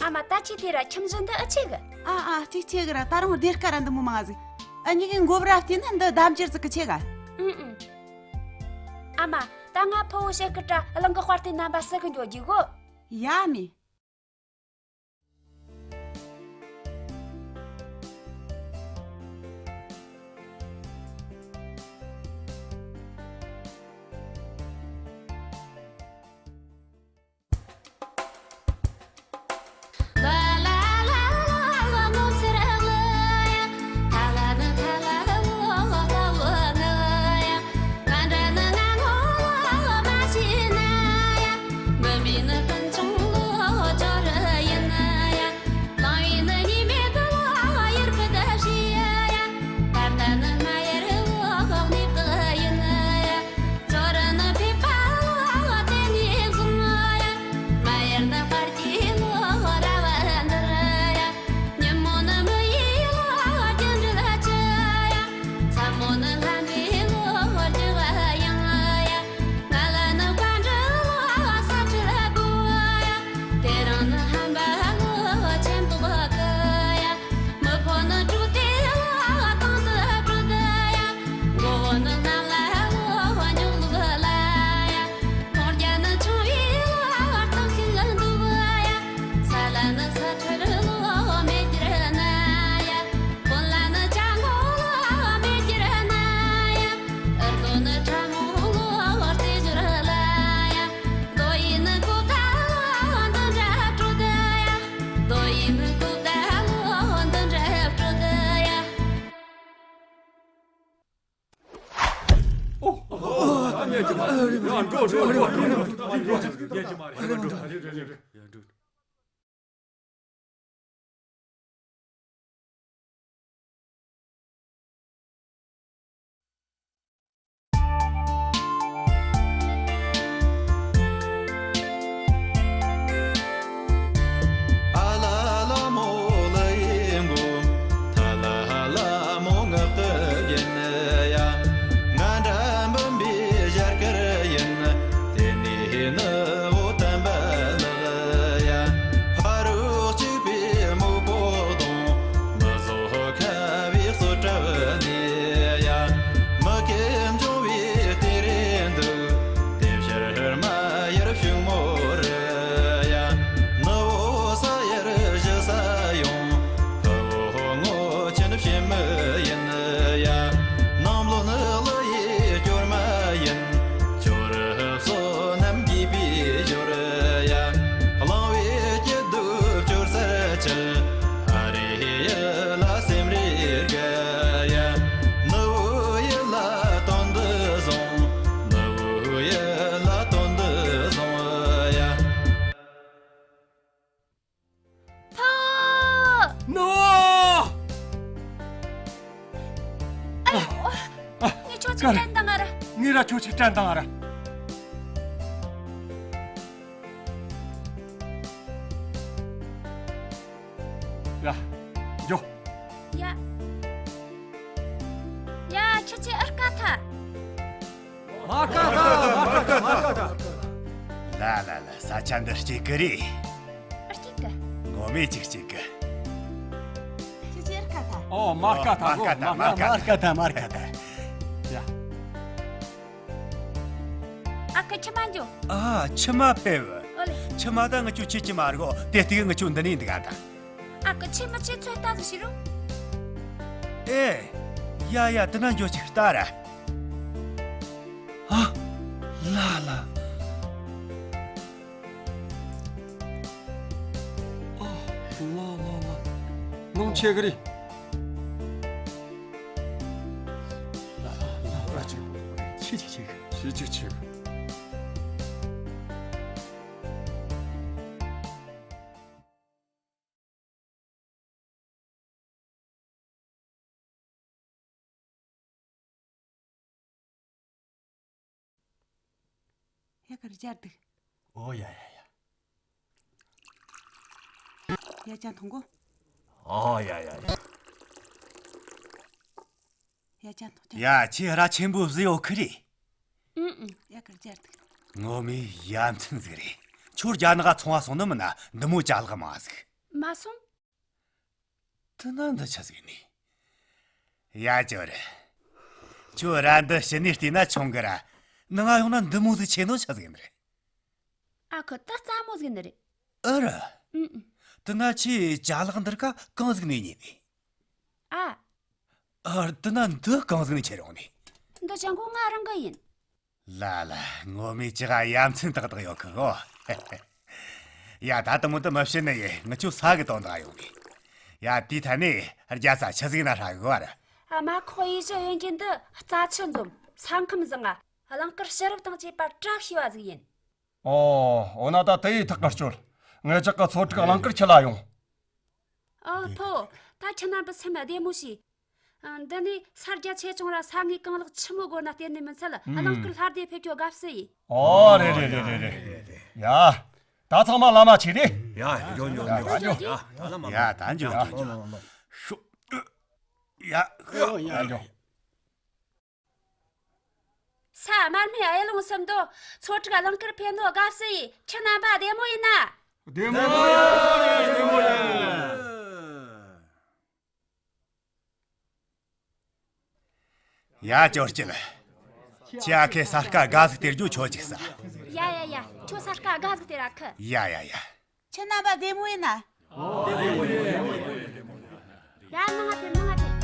ཨ་མ། ད་ཁྱེད་དེ་ར་ཁྱིམ་གཞི་འདི་ཨེ་ཆེ་གི། ཨ་ཨ། ཅིག་ཆེ་གི་ར། ད་རུང་སྡེར་ཁ་ར་འདི་མོ་མང་ཟིག། ཨ་གཉིས་ཀའི་མགོ་བྲ་བལྟས་ན་འདི་འདམ་སྐྱེར་ཟིག་གི་ཆེ་ག། ཨུ་ཨུ། ཨ་མ། ད་ང་ཕོ་བོ་བཤད་གི་དྲ་གླིང་གི་དཔར་སྟོན་རྣམ་པ་སུ་གི་འགྱོ་རྒྱུ་གོ། ཡ་མི། ཉིན་མོ་ནི་མི་ཡི་ལོ་རྒྱུ་འབྲེལ་ཅི་ཡ། མཚན་མོ་ནི་ལྷ་འདྲེ་ལོ་རྒྱུ་བ་ཡང་ཡ། ང་ལ་ནི་བཀའ་འདྲི་ལོ་ས་ཁྲི་དགོ་ཡ། དེ་རིང་ནི་ཧམ་པ་ལོ་ཆེན་པོ་གི་ཡ། མི་ཕོ་ནི་དྲུག་སྟེ་ལོ་གང་དུ་དྲུག་གི་ཡ། མགོ་བོ་ནི་གནམ་ལ་ལོ་རྙོག་ལུག་ལ་ཡ། ཁོང་རྒྱ་ནི་ཆུང་བའི་ལོ་སྟག་ཤིང་འདུག་ཡ། ས་ལ་ནི་ས་ཁྲི་ལོ་མེ་གྱུར་ན་ཡ། བོན་ལ་ནི་ཅ་མོ་ལོ་མེ་གྱུར་ན་ཡ། ཨར་རྡོ་ནི་ཁྲ་མོ་ལོ་རྩེ་གྱུར་ལ་ཡ། རྡོ་ཡི་ནི་ཀོ་ད་ལོ་འདི་འདྲ་དྲོ་ད་ཡ། རྡོ་ཡི་ནི་ཀོ་ད་ལོ་འདི་འདྲ་དྲོ་ད་ཡ། ཨོ། ཨ། ཉན་གྱི་མ་རེད། ཡང་འགྲོ་འགྲོ་འགྲོ་འགྲོ། ཉན་གྱི་མ་རེད། ཡང་འགྲོ་འགྲོ་འགྲོ། ཕོ། ནོ། ཨ་ཡོ། ངས་ཁྱོད་ཅིག་དྲན་དང་ང་ར། ངས་ར་ཁྱོད་ཅིག་དྲན་དང་ང་ར། ཡ། འགྱོ། ཡ། ཡ། ཁྱོད་ཅིག་ཨར་ཀ་ཐ། མ་ཀ་ད། མ་ཀ་ད། མ་ཀ་ད། ལ་ལ་ལ། ས་ཆ་འདི་སྐྱིད་གི་རེད། སྐྱིད་གི། ངོ་མས་ཅིག་སྐྱིད་གི། ཨོ་མར་ཀ་ཐ་གོ། མར་ཀ་ཐ། མར་ཀ་ཐ། མར་ཀ་ཐ། ཡ། ཨ་ཁུ་ཁྱི་མ་འཇོ། ཨ་ཁྱི་མ་པེ་བུ། ཨོ་ལེ། ཁྱི་མ་ད་ངི་ཆོ་ཁྱི་ཁྱི་མ་རེད་གོ། དེ་ལྟ་གི་ངི་ཆོ་འདི་ནས་འདུག་ག་ད། ཨ་ཁུ་ཁྱི་མ་ཁྱི་ཚོད་ལྟ་ཟིག་བྱེད་རོགས། ཨེ། ཡ་ཡ། དེ་ན་འཇོ་ཅིག་ལྟ་ར། ཨ། ལ་ལ། ཨ། ལ་ལ་ལ། ནང་ཆེ་གི་རེད། ཆེ་ཆེ་ཆེ་གི། ཆེ་ཆེ་ཆེ་གི། ཡ་གར་སྦྱར་འདུག་ཨོ་ཡ་ཡ་ཡ། ཡ་ཅང་འཐུང་གོ། ཨོ་ཡ་ཡ་ཡ། ཡ་ཅང་འཐུང་ཅང་། ཡ་ཁྱེད་ར་ཆེན་པོ་བཟི་ཡོད་ཁི་རེད། ཨུང་ཨུང་། ཡ་གར་སྦྱར་འདུག་ངོ་མའི་ཡ་མཚན་ཟིག་རེད། ཁྱོད་རྒྱ་ནག་ཚོང་བ་སོང་ནི་མིན་ན་འདི་མོ་ཅ་ལག་མང་ཟིག་མ་སོང་། དེ་ན་འདི་ཆི་ཟིག་ནི། ཡ་ཅོ་རེ། ཁྱོད་ར་འདི་ཕྱི་ནས་བལྟས་ན་ཆུང་གི་ར། ནང་ང་ཡོང་ན་འདི་མོ་ཟིག་ཆེ་ནོ་ཆི་ཟིག་ནི་རེད། ཨ་ཁུ་ད་རྩ་མོ་ཟིག་ནི་རེད། ཨ་ར། ཨུང་ཨུང་། དེ་ན་ཁྱེད་ཅ་ལག་འདི་རིགས་གང་ཟིག་ནས་ཉོས་ནི། ཨ། ཨ། དེ་ན་འདི་གང་ཟིག་ནས་ཁྱེར་ཡོང་ནི། འདི་ཅང་གོ་ང་རང་གི་ཡིན། ལ་ལ། ངོ་མའི་ཅི་ག་ཡ་མཚན་ཏག་ཏག་ཡོད་གི་གོ། ཡ་ད་དུ་མོ་དུ་མི་བཤད་ནི་ཡེ། ངི་ཆོ་ས་གི་དོན་དག་ཡོང་ནི། ཡ་དེའི་ཐད་ནས་རྒྱ་ས་ཆི་ཟིག་ན་ཧྲ་གི་བ་ར། ཨ་མ་ཁོ་ཡེ་ཞི་ཡོན་གྱི་འདི་རྩ་ཆུ་འཛོམས་ས་ཁམས་བཟང་ང་། རླངས་དཀར་ཕྱི་རབས་དང་བཅས་པ་བཀྲ་ཤིས་པ་ཟིག་ཡིན། ཨོ། འོ་ན་ད་དེ་ཡི་ཐག་ག་གཅོད། ངེད་ཅག་གི་ཚོ་དྲུག་རླངས་དཀར་ཁྱི་ལ་ཡོང་། ཨ་ཕོ། ད་ཁྱི་རྣམ་པའི་སེམས་བདེ་མོ་བྱོས། ཨ། འདི་ནས་ས་རྒྱ་ཆེ་ཆུང་ར་ས་ངོས་གང་ལེགས་ཆི་མོ་དགོས་ན་བལྟས་ནས་མི་ཚད། ཨུམ། རླངས་དཀར་ལྷ་སྡེ་ཕེབས་རྒྱུ་དགའ་བསུ་ཡིན། ཨོ་རེད་རེད་རེད་རེད་རེད། ཡ། ད་ཚང་མ་ལམ་མ་ཆས་རེད། ཡ་ཡ་འགྱོ་འགྱོ་འགྱོ། ཡ་ད་འགྱོ། ཡ་ད་ལམ་མ། ཡ་ད་འགྱོ། ཡ་འགྱོ། ཤོག་ཡ་ཡ་འགྱོ། ས་དམར་སྨན་གཡུ་ལུང་སུམ་མདོ་ཚོ་དྲུག་རླངས་དཀར་ཕེབས་ནོ་དགའ་བསུ་ཡིན། ཁྱེད་རྣམ་པ་བདེ་མོ་ཡིན་ན། བདེ་མོ་ཡིན། བདེ་མོ་ཡིན། ཡ་ཅོ་སྐྱིད། ཁྱེད་ཨ་ཁུ་ས་དཀར་དགའ་ཟིག་སྟེར་རྒྱུ་ཁྱོད་ཅིག་ཟ། ཡ་ཡ་ཡ། ཁྱོད་ས་དཀར་དགའ་ཟིག་སྟེར་ཨ་ཁུ། ཡ་ཡ་ཡ། ཁྱེད་རྣམ་པ་བདེ་མོ་ཡིན་ན། ཡ་ནང་ང་ཕེབས། ནང་ང་ཕེབས།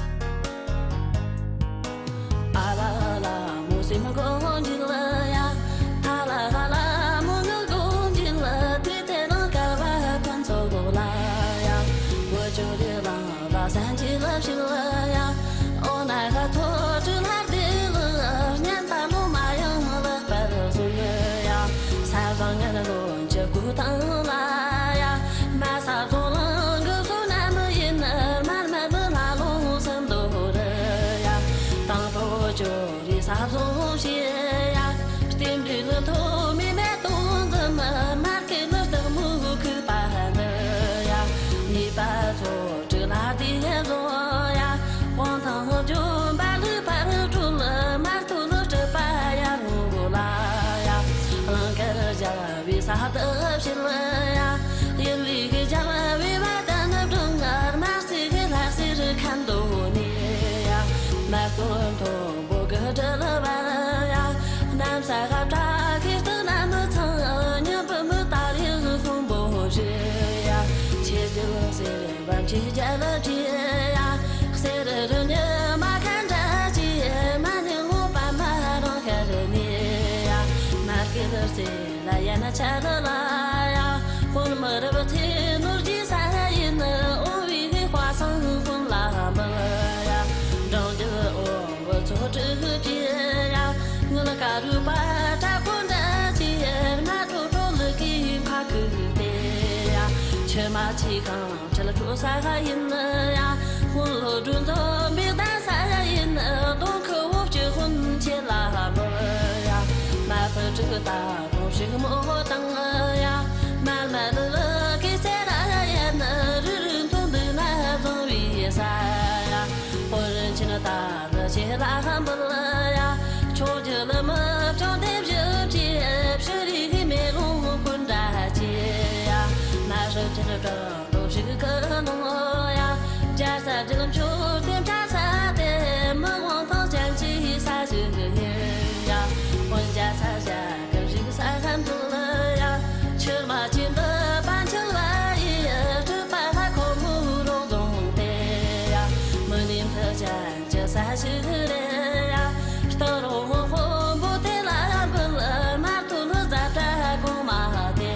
ཅན་གྱི་ས་ཞིག་རེད་ཡ། སྟག་རོང་དཔོན་པོ་དེ་ལ་འབུལ་མ་ཐུལ་ཛ་དྲག་གོང་མ་དེ་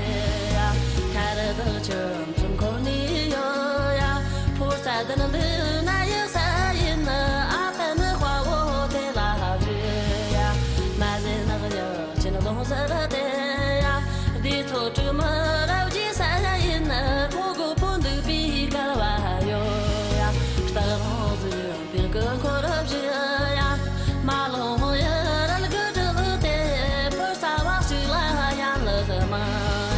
ཡ། ཁ་རི་དག་ཆུ་འཛོམས་ཁོ་ནས་ཡོད་ཡ། ཕོ་རྩ་དུན་འདི་ན་ཡག་ས་ཡིན་ཨ་ཕ་ནི་དཔའ་བོ་དེ་ལ་བཞི་ཡ། མ་ཟེ་ནག་ཡག་ཆེན་ལོང་ཟེར་དེ་ཡ། འདི་ཚོ་དྲུག་མི་རབས་རྗེས་ས་ཡིན་ཁོ་གོ་ཕོ་འདུག་པའི་སྐལ་བ་ཡོད་ཡ། སྟག་རོང་ཟིག་པིར་གི་འཁོར་བཞི་ཡ། མ་ལོང་ཡི་རལ་གི་སྒྲིལ་ཏེ་བུ་ས་བ་ཞིག་ལ་ཡང་ལག་མ་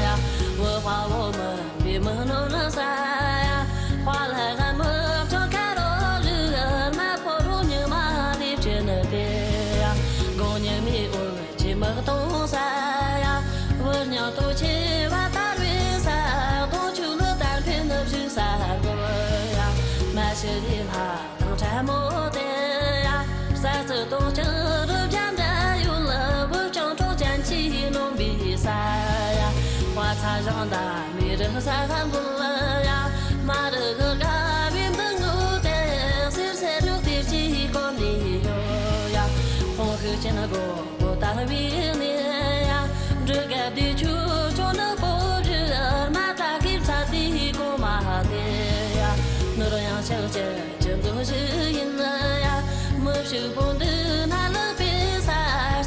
ཡ། བུ་དཔའ་བོ་མིན་པའི་མི་ནོར་ས་ཡ། དཔའ་ལ་ར་མི་ཅོ་ཁ་རོ་རི་མ་ཕོ་རོ་ཉི་མ་ལེབ་ཅི་ནི་དེ་ཡ། དགོང་ཉི་མའི་འོད་ཀྱི་མིག་གཏོང་ས་ཡ། བུ་ཉག་ཏོ་ཆེ་བ་དར་བའི་ས་དོ་ཆུ་ལི་དར་འཕེན་ནི་བཞི་ས་གོ་ཡ། མ་ཤི་རི་ལྷ། དང་ཕྲ་མོ་དེ་ཡ། ས་རྩི་དོ་ལྕགས་རི་རྒྱ་འདྲ་ཡོད་ལ་བུ་ལྕང་གྲོགས་ཅན་གྱིས་ནོམ་པའི་ས་ཡ། དཔའ་ཚ་ཞང་ད་མི་རིགས་ས་ཁ་འཛུལ་ཡ། མ་རི་གི་དགའ་བའི་འདི་ངུ་དེ་སེར་སེར་རུ་དེ་ཅིག་གོ་ནི་ཡོད་ཡ། ཁོང་ཤུགས་ཅན་གོ་གོ་དར་བའི་གནས་ཡ། འབྲུ་ག་བདེ་ཆུ་ཆུ་ནི་པོ་རི་མ་ད་ཁིབ་ཚ་དེ་གོ་མ་དེ་ཡ། ནོར་ཡང་ཆགས་ཅན། ཅི་འདུག་ཞིག་ཡིན་ཡ། མི་ཕྱུག་པོ་འདི་ན་ལག་པའི་ས་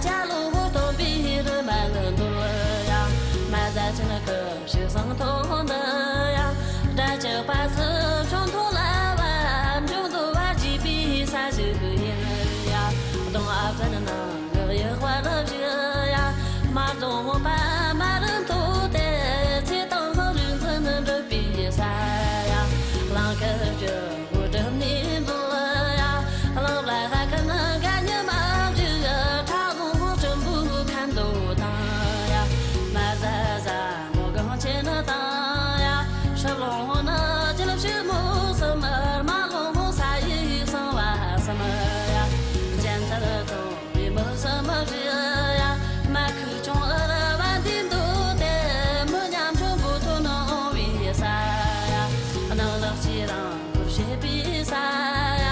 སྐྱ་ལོ་ཧོ་སྟོན་པའི་རི་མ་ལ་འདུལ་ཡ། མ་ཟ་ཅན་ཁི་ཕྱུག་སང་ཐོག་འདི་ཡ། དགྲ་ཅག་པ་སི་ཆོ་མཐོ་ལ་བ་འབྱུང་དུ་བ་བརྗིད་པའི་ས་ཞིག་ཡིན་ཡ། གདོང་ཨ་བཙན་ནང་ངག་ཡི་དཔའ་ལ་བཞི་ཡ། མ་རྫོང་པ་མ་རུ་མཐོ་སྟེ་ཚེ་དང་ལྷ་རིགས་འཛིན་འགྲུབ་པའི་ས་ཡ། གླང་ཁ་བཅུ། འགོ་གྲུབ་ནས་འདུལ་ཡ། གླང་ལ་ལྷ་ཁང་དགའ་ཉི་མ་བཞུགས་ཁྲ་ལུང་སྲིན་པོའི་ཁ་མདོ་དང་ཡ། མ་ཟ་ཟ་མོ་གང་ཆེ་ནི་དང་ཡ། ཧྲི་ལོང་ནི་ཅི་ལ་ཕྱི་མོ་གསུམ་མར་མ་ལོང་ས་ཡི་གསང་བ་གསུམ་ཡ། ཅན་ཐར་དང་། མི་མི་སུ་མི་རེ་ཡ། མ་ཁུག་ཅུང་ཨ་ར་བ་འདི་འདུག་སྟེ། མི་ཉམ་ཆུང་གོ་ཐོན་འོང་བའི་ས་ཡ། སྣང་ལག་ཅི་རང་བོར་བྱེད་པའི་ས་ཡ།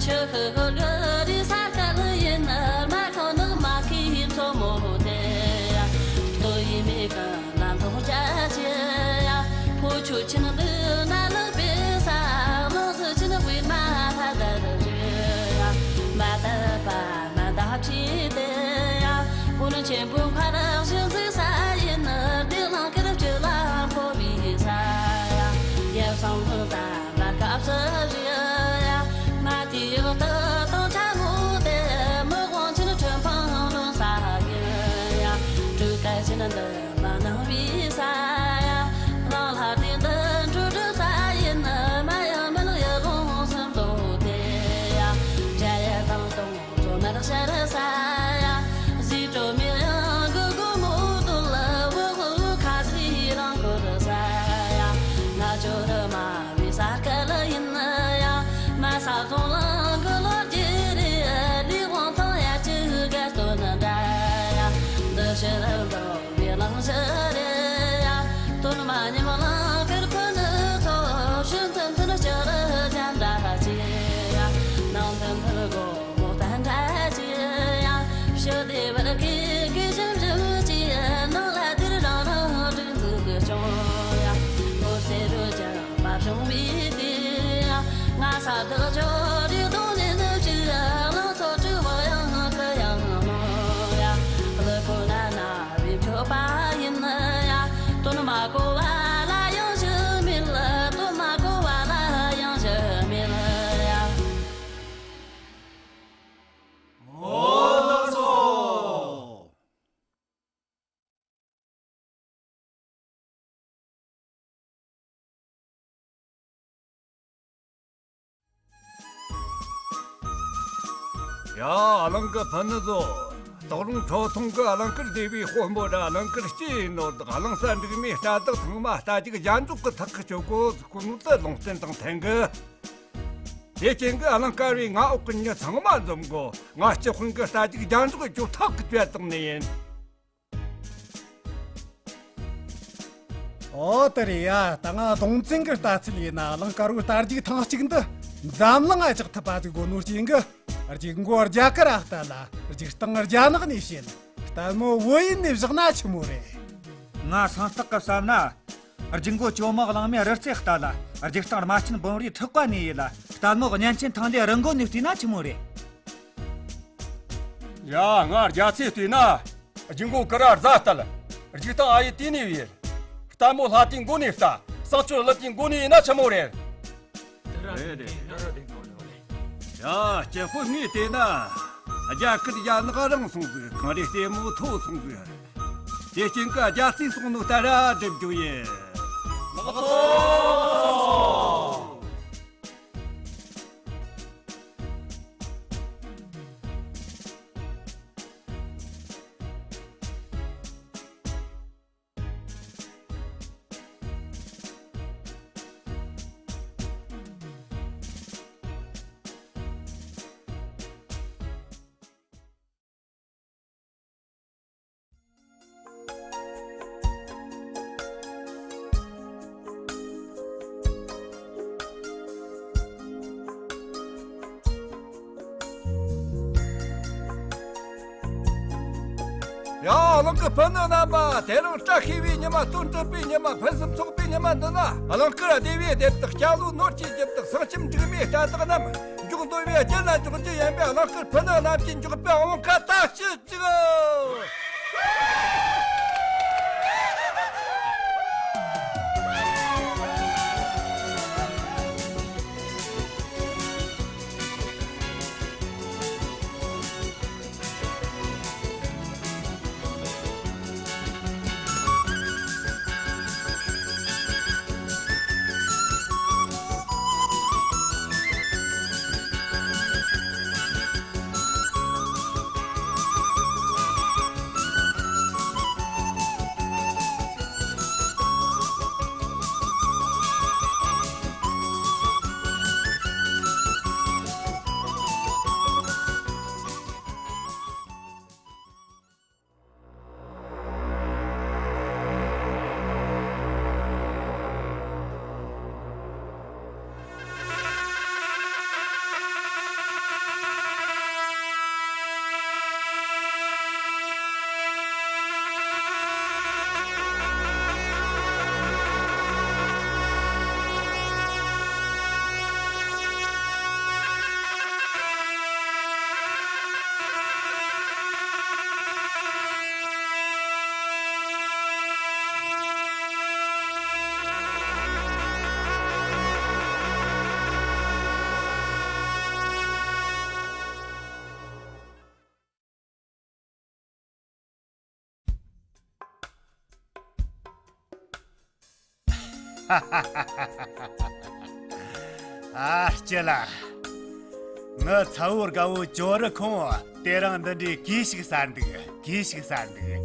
ཆུ་ཁུ་གོར་གི་རི་ས་ཁ་ལ་ཡིན་ན། མ་ཁང་ནག་མ་ཁི་མཚོ་མོ་དེ་ཡ། ལྟོ་ཡི་མི་གང་ལ་མཐོང་རྒྱ་ཆེ་ཡ། ཕོ་ཆུ་ཆེན་འདི་ན་ལག་པའི་ས། ལག་སུ་ཆེན་བུས་མ་ཕ་དར་རེ་ཡ། མ་དར་པ། མ་འདའ་ཁྲིད་དེ་ཡ། ཀུན་ཆེན་པོའི་མཁར་བཞི་འཛུགས་ས་ཡིན། བདེ་གླང་དཀར་སྤྱོད་ལ་འཕོ་བའི་ས་ཡ། ཡབ་སང་ལྷུན་དང་ལ་སྐབས་སུ་བཞི་ཡ། མ་དེའི་འོག་ཏུ་དང་ཆ་ངོ་དེ། མི་དབང་ཆེན་ཁྲི་འཕང་ལོན་ས་ཡིན་ཡ། སྤྲུལ་སྐལ་ཆེན་འདི་མ་གནང་བའི་ས་ཡ། གླང་ལྷ་དེ་འདི་འགྲོ་གྲུབ་ས་ཡིན། མ་ཡང་མི་ལ་ཡ་ལོང་སུམ་མདོ་དེ་ཡ། འཇའ་ཡ་དང་དང་། བཙོ་མར་ཤར་ས་ཡ། ཟས་བྲོ་མི་ཡང་གི་གོ་མོ་དུ་ལ་བུ་གུ་ཁ་སི་རང་གོ་ས་ཡ། ང་ཅོ་ར་མ་བི་ས་ཀ་ལ་ཡིན་ཡ། མ་ས་ཚོང་ལང་གི་ལོ་རྒྱུ་རེ་ལི་དབང་ཐང་ཡ་ཅི་ག་སྟོན་འདྲ་ཡ། འདི་ཕྱི་ར་འགྲོ་བི་ལང་ཞི་རེ་ཡ། སྟོན་མ་ཉི་མ་ལང་ཀར་ཕུ་ནི་ཚོ་ཤིན་ཐུན་ཐུན་ཅི་ར་ཅན་འདྲ་ཅི་ཡ། ནང་ཐུན་ཐུན་གོ། མོ་བསྟན་དགྲ་ཅི་ཡང་ཕྱི་བདེ་བར་གི་གི་ཞིང་རིམ་ཅི་ནང་ལ་དེར་རང་རང་སྒྲིག་འཛུགས་སྐྱོང་ཡང་། འོད་ཟེར་རུ་ཅང་མ་བྱུང་བའི་དུས་ཡང་། ང་ས་བདག་ཆོས་རིག་དང་ལེན་ནུ་ཅི་ལང་ཚོ་དྲི་བ་ཡང་གི་ཡང་མོ་ཡང་། ལི་ཁོ་ན་ན་བའི་མཆོད་པ་ཡིན་ཡང་། སྟོན་མ་གོ་བ་ལ་ཡང་ཞུ་མེད་ལ། སྟོན་མ་གོ་བ་ལ་ཡང་ཞུ་མེད་ལ་ཡང་། འོ་ལགས་སོ། ཡ། གླིང་གི་ཕུ་ནུ་ཚོ། སྟག་རོང་ཁྲོ་ཐུང་གི་གླིང་དཀར་སྡེ་བའི་དཔོན་པོ་ར་གླིང་དཀར་སྐྱེས་ཡིན་ནོ། གླིང་ས་འབྲུག་མའི་རྩ་དག་ཚང་མ་རྟ་རྒྱུག་རྒྱན་འཇོག་གི་ཐག་གི་གཅོད་གོ་ཀུན་ཏུ་ལུང་བསྟན་དང་མཐུན་གི། དེ་རྐྱེན་གྱིས་གླིང་དཀར་བའི་མངའ་འོག་གི་མྱི་ཚང་མ་འཛོམས་དགོ། ང་སྤྱི་དཔོན་གྱིས་རྟ་རྒྱུག་རྒྱན་འཇོག་གི་ཐག་གི་བཅད་བཏང་ནི་ཡིན། ཨོ་དེ་རེད་ཡ། ད་ང་གདོང་བཙན་གྱི་ལྟ་ཚུལ་ཡིན་ན་གླིང་དཀར་བོའི་རྟ་རྒྱུག་ཐེངས་གཅིག་འདི་ འཛམ་གླིང་ང་ཆགས་ཐུབ་པ་ཟིག་དགོ་ནོ་རྐྱེན་གི། རྒྱུག་མགོ་རྒྱ་གར་ར་ལྟ་ལ། རྒྱུག་སྟངས་རྒྱ་ནག་ནས་བཤད། ལྟད་མོ་བོད་ཡུལ་ནས་བཞག་ན་ཆི་མོ་རེད། ང་སངས་སྟག་གི་བསམ་ན། རྒྱུག་མགོ་ཇོ་མོ་གླང་མའི་རི་རྩེ་ལྟ་ལ། རྒྱུག་སྟངས་རྨ་ཆེན་འབུམ་རའི་ཕྲུ་གུ་ནས་ཡིན་ལ། ལྟད་མོ་གཉན་ཆེན་ཐང་ལྡེ་རི་མགོ་ནས་བལྟས་ན་ཆི་མོ་རེད། ཡ། ང་རྒྱ་ཚེ་བལྟས་ན། རྒྱུག་མགོ་ཀི་ར་རྫ་ལྟ་ལ། རྒྱུག་སྟངས་ཨ་ཡེ་དེ་ནས་ཡིན། ལྟད་མོ་ལྷ་དེའི་མགོ་ནས་ལྟ། བསང་མཆོད་ཀླུ་དེའི་མགོ་ནས་ཡིན་ན་ཆི་མོ་རེད། རེད་རེད། ཡ། སྐྱེ་ཕོ་ངས་བལྟས་ན། རྒྱ་གར་ཡ་ནག་རིང་སོང་ཟིག། གངས་རི་ལྟད་མོ་མཐོ་སོང་ཟིག། དེ་རྐྱེན་གྱིས་རྒྱ་རྩིས་སོང་ནོ་ལྟར་སྒྲུབ་རྒྱུ་ཡིན། ལགས་སོ། ཡ། གླིང་གི་ཕུ་ནུ་རྣམ་པ། དེ་རིང་བཀྲ་ཤིས་པའི་ཉི་མ། དོན་གྲུབ་པའི་ཉི་མ། ཕུན་སུམ་ཚོགས་པའི་ཉི་མ་འདི་ན། གླིང་དཀར་སྡེ་བའི་སྡེ་བདག་སྐྱ་ལོའི་ནོར་གྱི་རྒྱུ་བདག་བསང་ཁྱིམ་འབྲུག་མའི་སྐྲ་དག་རྣམས། མགྱོགས་འདོད་པའི་རྒྱུ་ལ་འཇོག་རྒྱུ་ཡིན་པས། གླིང་དཀར་ཕུ་ནུ་རྣམས་ཀྱིས་མགྱོགས་པའི་དབང་ཁ་ཏག་ཅིག་ཅིག། ཨ་ཅེ་ལ། ངི་ཚ་བོ་དགའ་བོ་ཇོ་རུ་ཁོང་དེ་རིང་འདི་འདྲའི་གུས་ཤིག་ཟ་འདུག། གུས་ཤིག་ཟ་འདུག།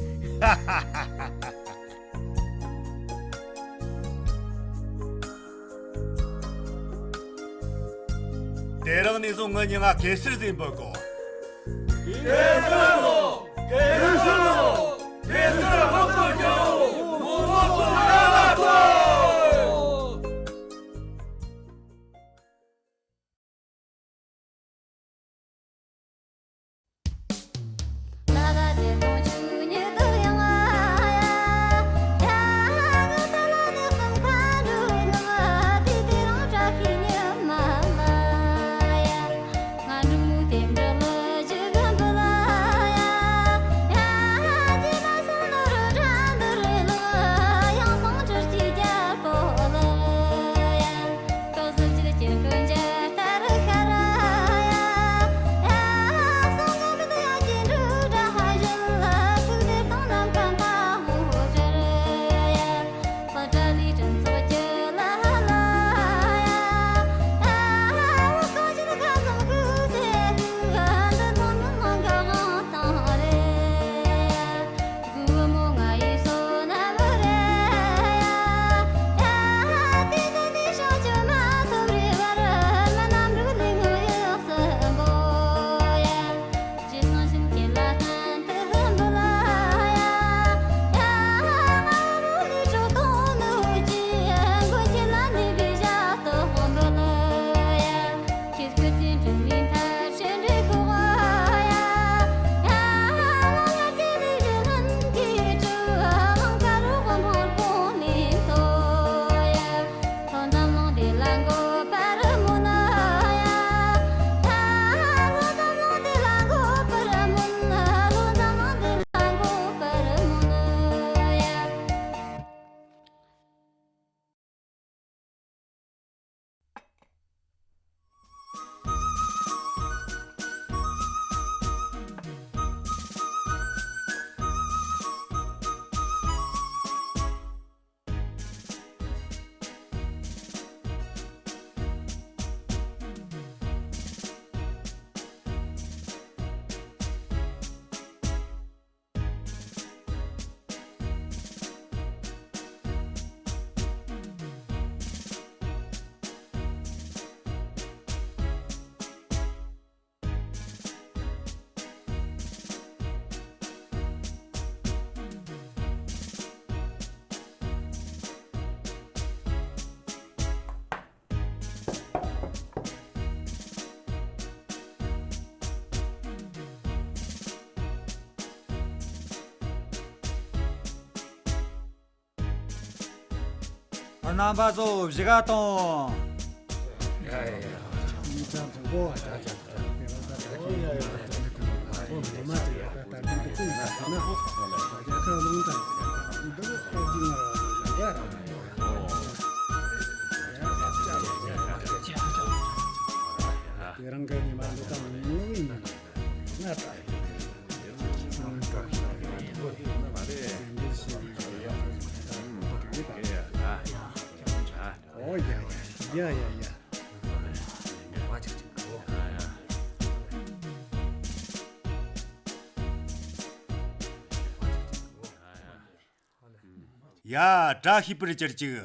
དེ་རིང་ནས་བཟུང་ངི་མྱིང་ང་གེ་སར་ཟེར་འབོད་གོ། གེ་སར་ལོ། གེ་སར་ལོ། གེ་སར་དམག་གི་རྒྱལ་པོ། མོ་མོ་ཚོ་ཡ་ལ་ཐོ། རྣམ་པ་ཚོ་བཞུགས་ག་དང་། ཨོ་ཡ་ཡ་ཡ་ཡ། ཡ། བཀྲ་ཤིས་པར་གྱུར་ཅིག།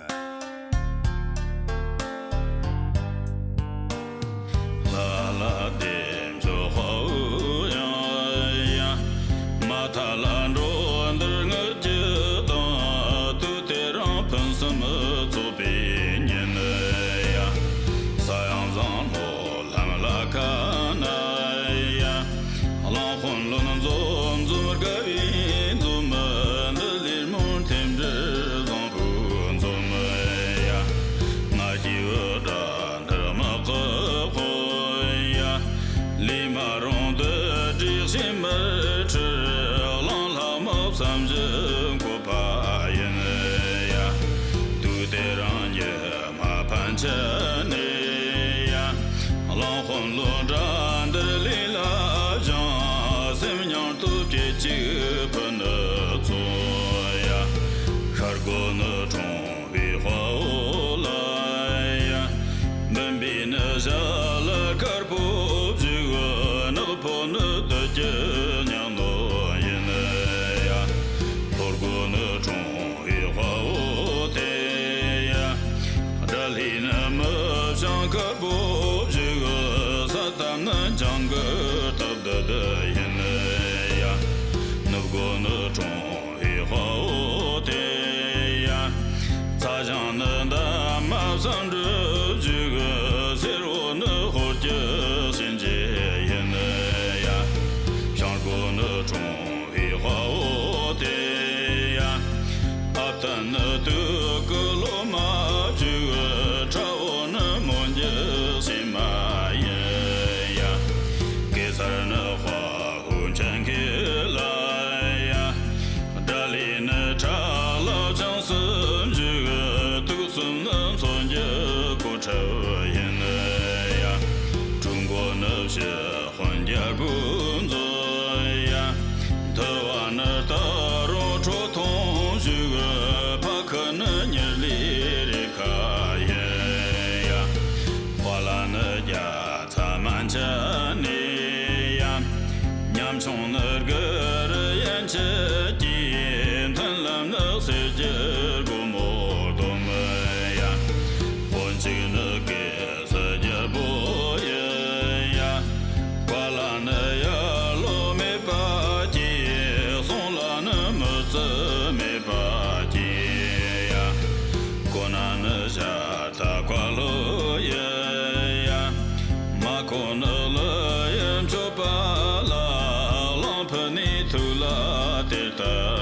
ལ་ལ་བདེ་མཆོག་དཔའ་བོ་ཡང་ཡང་། མ་ཐ་ལ་འགྲོ་འདིར་ངུ་སྐྱིད་དང་། དུས་དེ་རིང་ཕུན་སུམ་ཚོགས་པའི་ཉིན་ཡང་། ས་ཡང་བཟང་མོ་ལམ་ལ་ཁ་ན་ཡང་། གླང་དཔོན་ལོ་ན་འཛོམས་འཛོམས་དགའ་བའི་འཛོམས། འདི་ལས་མོར་ཐེམ་འདྲ་བཟང་པོའི་འཛོམས་ཡ། ང་ཞེ་བོ་དགྲ་འདིར་མི་ཁག་པོ་ཡ། ལས་མ་རུང་དུ་བྲེགས་ཤིང་མི་ཁྲིར། གླང་ལྷ་མི་བསམ་བཞིན་བཀོད་པ་ཡིན་ཡ། དུས་དེ་རིང་ཉི་མ་ཕན་ཆད་ནས་ཡ། གླང་དཔོན་ལོ་འདྲ་འདིར་ལས་ལ་བཞེངས། སེམས་མྱང་སྟོབས་ཀྱིས་གཅིག་ཕུ་ནུ་ཚོ་ཡ། ཤར་སྒོ་ནི་ཁྲོང་བའི་དཔའ་བོ་ལ་ཡ། འབུམ་པའི་ནི་བྱ་ལ་དཀར་པོ་བཞུགས། ནག་པོ་ནི་བདུད་ཀྱི་ཉག་ནོར་ཡིན་ཡ། ལྷོ་སྒོ་ནི་ཁྲོང་བའི་དཔའ་བོ་དེ་ཡ། དགྲ་ལྷའི་ནི་མི་བྱང་དཀར་པོ་བཞུགས། ས་ཏམ་ནི་འཇང་གི་སྟག་བདུད་ཡིན་ཡ། ནུབ་སྒོ་ནི་ཁྲོང་བའི་དཔའ་བོ་དེ་ཡ། ཚ་ཞང་ནི་འདབ་མ་བསམ་འགྲུབ་བཞུགས། སེར་བོ་ནི་ཧོར་གྱི་གཤིན་རྗེ་ཡིན་ཡ། བྱང་སྒོ་ནི་ཁྲོང་བའི་དཔའ་བོ་དེ་ཡ། ཨ་བཏན་ནི་དུག་གི་ལོ་མ་བཞུགས། ཁྲ་བོ་ནི་མོན་གྱི་སྲིན་མ་ཡིན་ཡ། གེ་སར་ནི་དཔའ་བོ་འཆང་གི་ལ་ཡ། དགྲ་ལྷའི་ནི་ཁྲ་ལ་བྱང་སུ་བཞུགས། དུག་གསུམ་ནི་མཚོན་གྱི་གོ་ཁྲབ་ཡིན་ཡ། དྲུང་སྒོ་ནི་ཕྱི་དཔོན་རྒྱལ་པོ་མཛོད་ཡ། ཐུ་བ་ནི་རྟ་རོ་ཁྲོ་ཐུང་བཞུགས། ཕ་ཁུ་ནི་ཉི་ལི་རེ་ཁ་ཡིན་ཡ། དཔའ་ལ་ནི་རྒྱ་ཚ་མན་ཆད་ནས་ཡ། ཉམ་ཆུང་ནི་དགུ་རུ་ཡན་ཆད་ཀྱི། མཐུན་ལམ་ནི་གསེར་གྱི་སྒོ་མོ་སྡོམ་ཡ། དཔོན་གཅིག་ནི་གེ་སར་རྒྱལ་པོ་ཡིན་ཡ། བཀའ་ལ་ནི་ཡ་ལོ་མེད་པ་ཀྱི། གསུང་ལ་ནི་མི་བརྩི་མེད་པ་ཀྱི་ཡ། གོ་ན་ནི་བྱ་ད་བཀའ་ལོ་ཡིན་ཡ། མ་གོ་ནི་ལོ་ཡིན་མཆོད་པ་ལ། གླང་ཕུ་ནི་ཐུགས་ལ་དེ་ལྟ་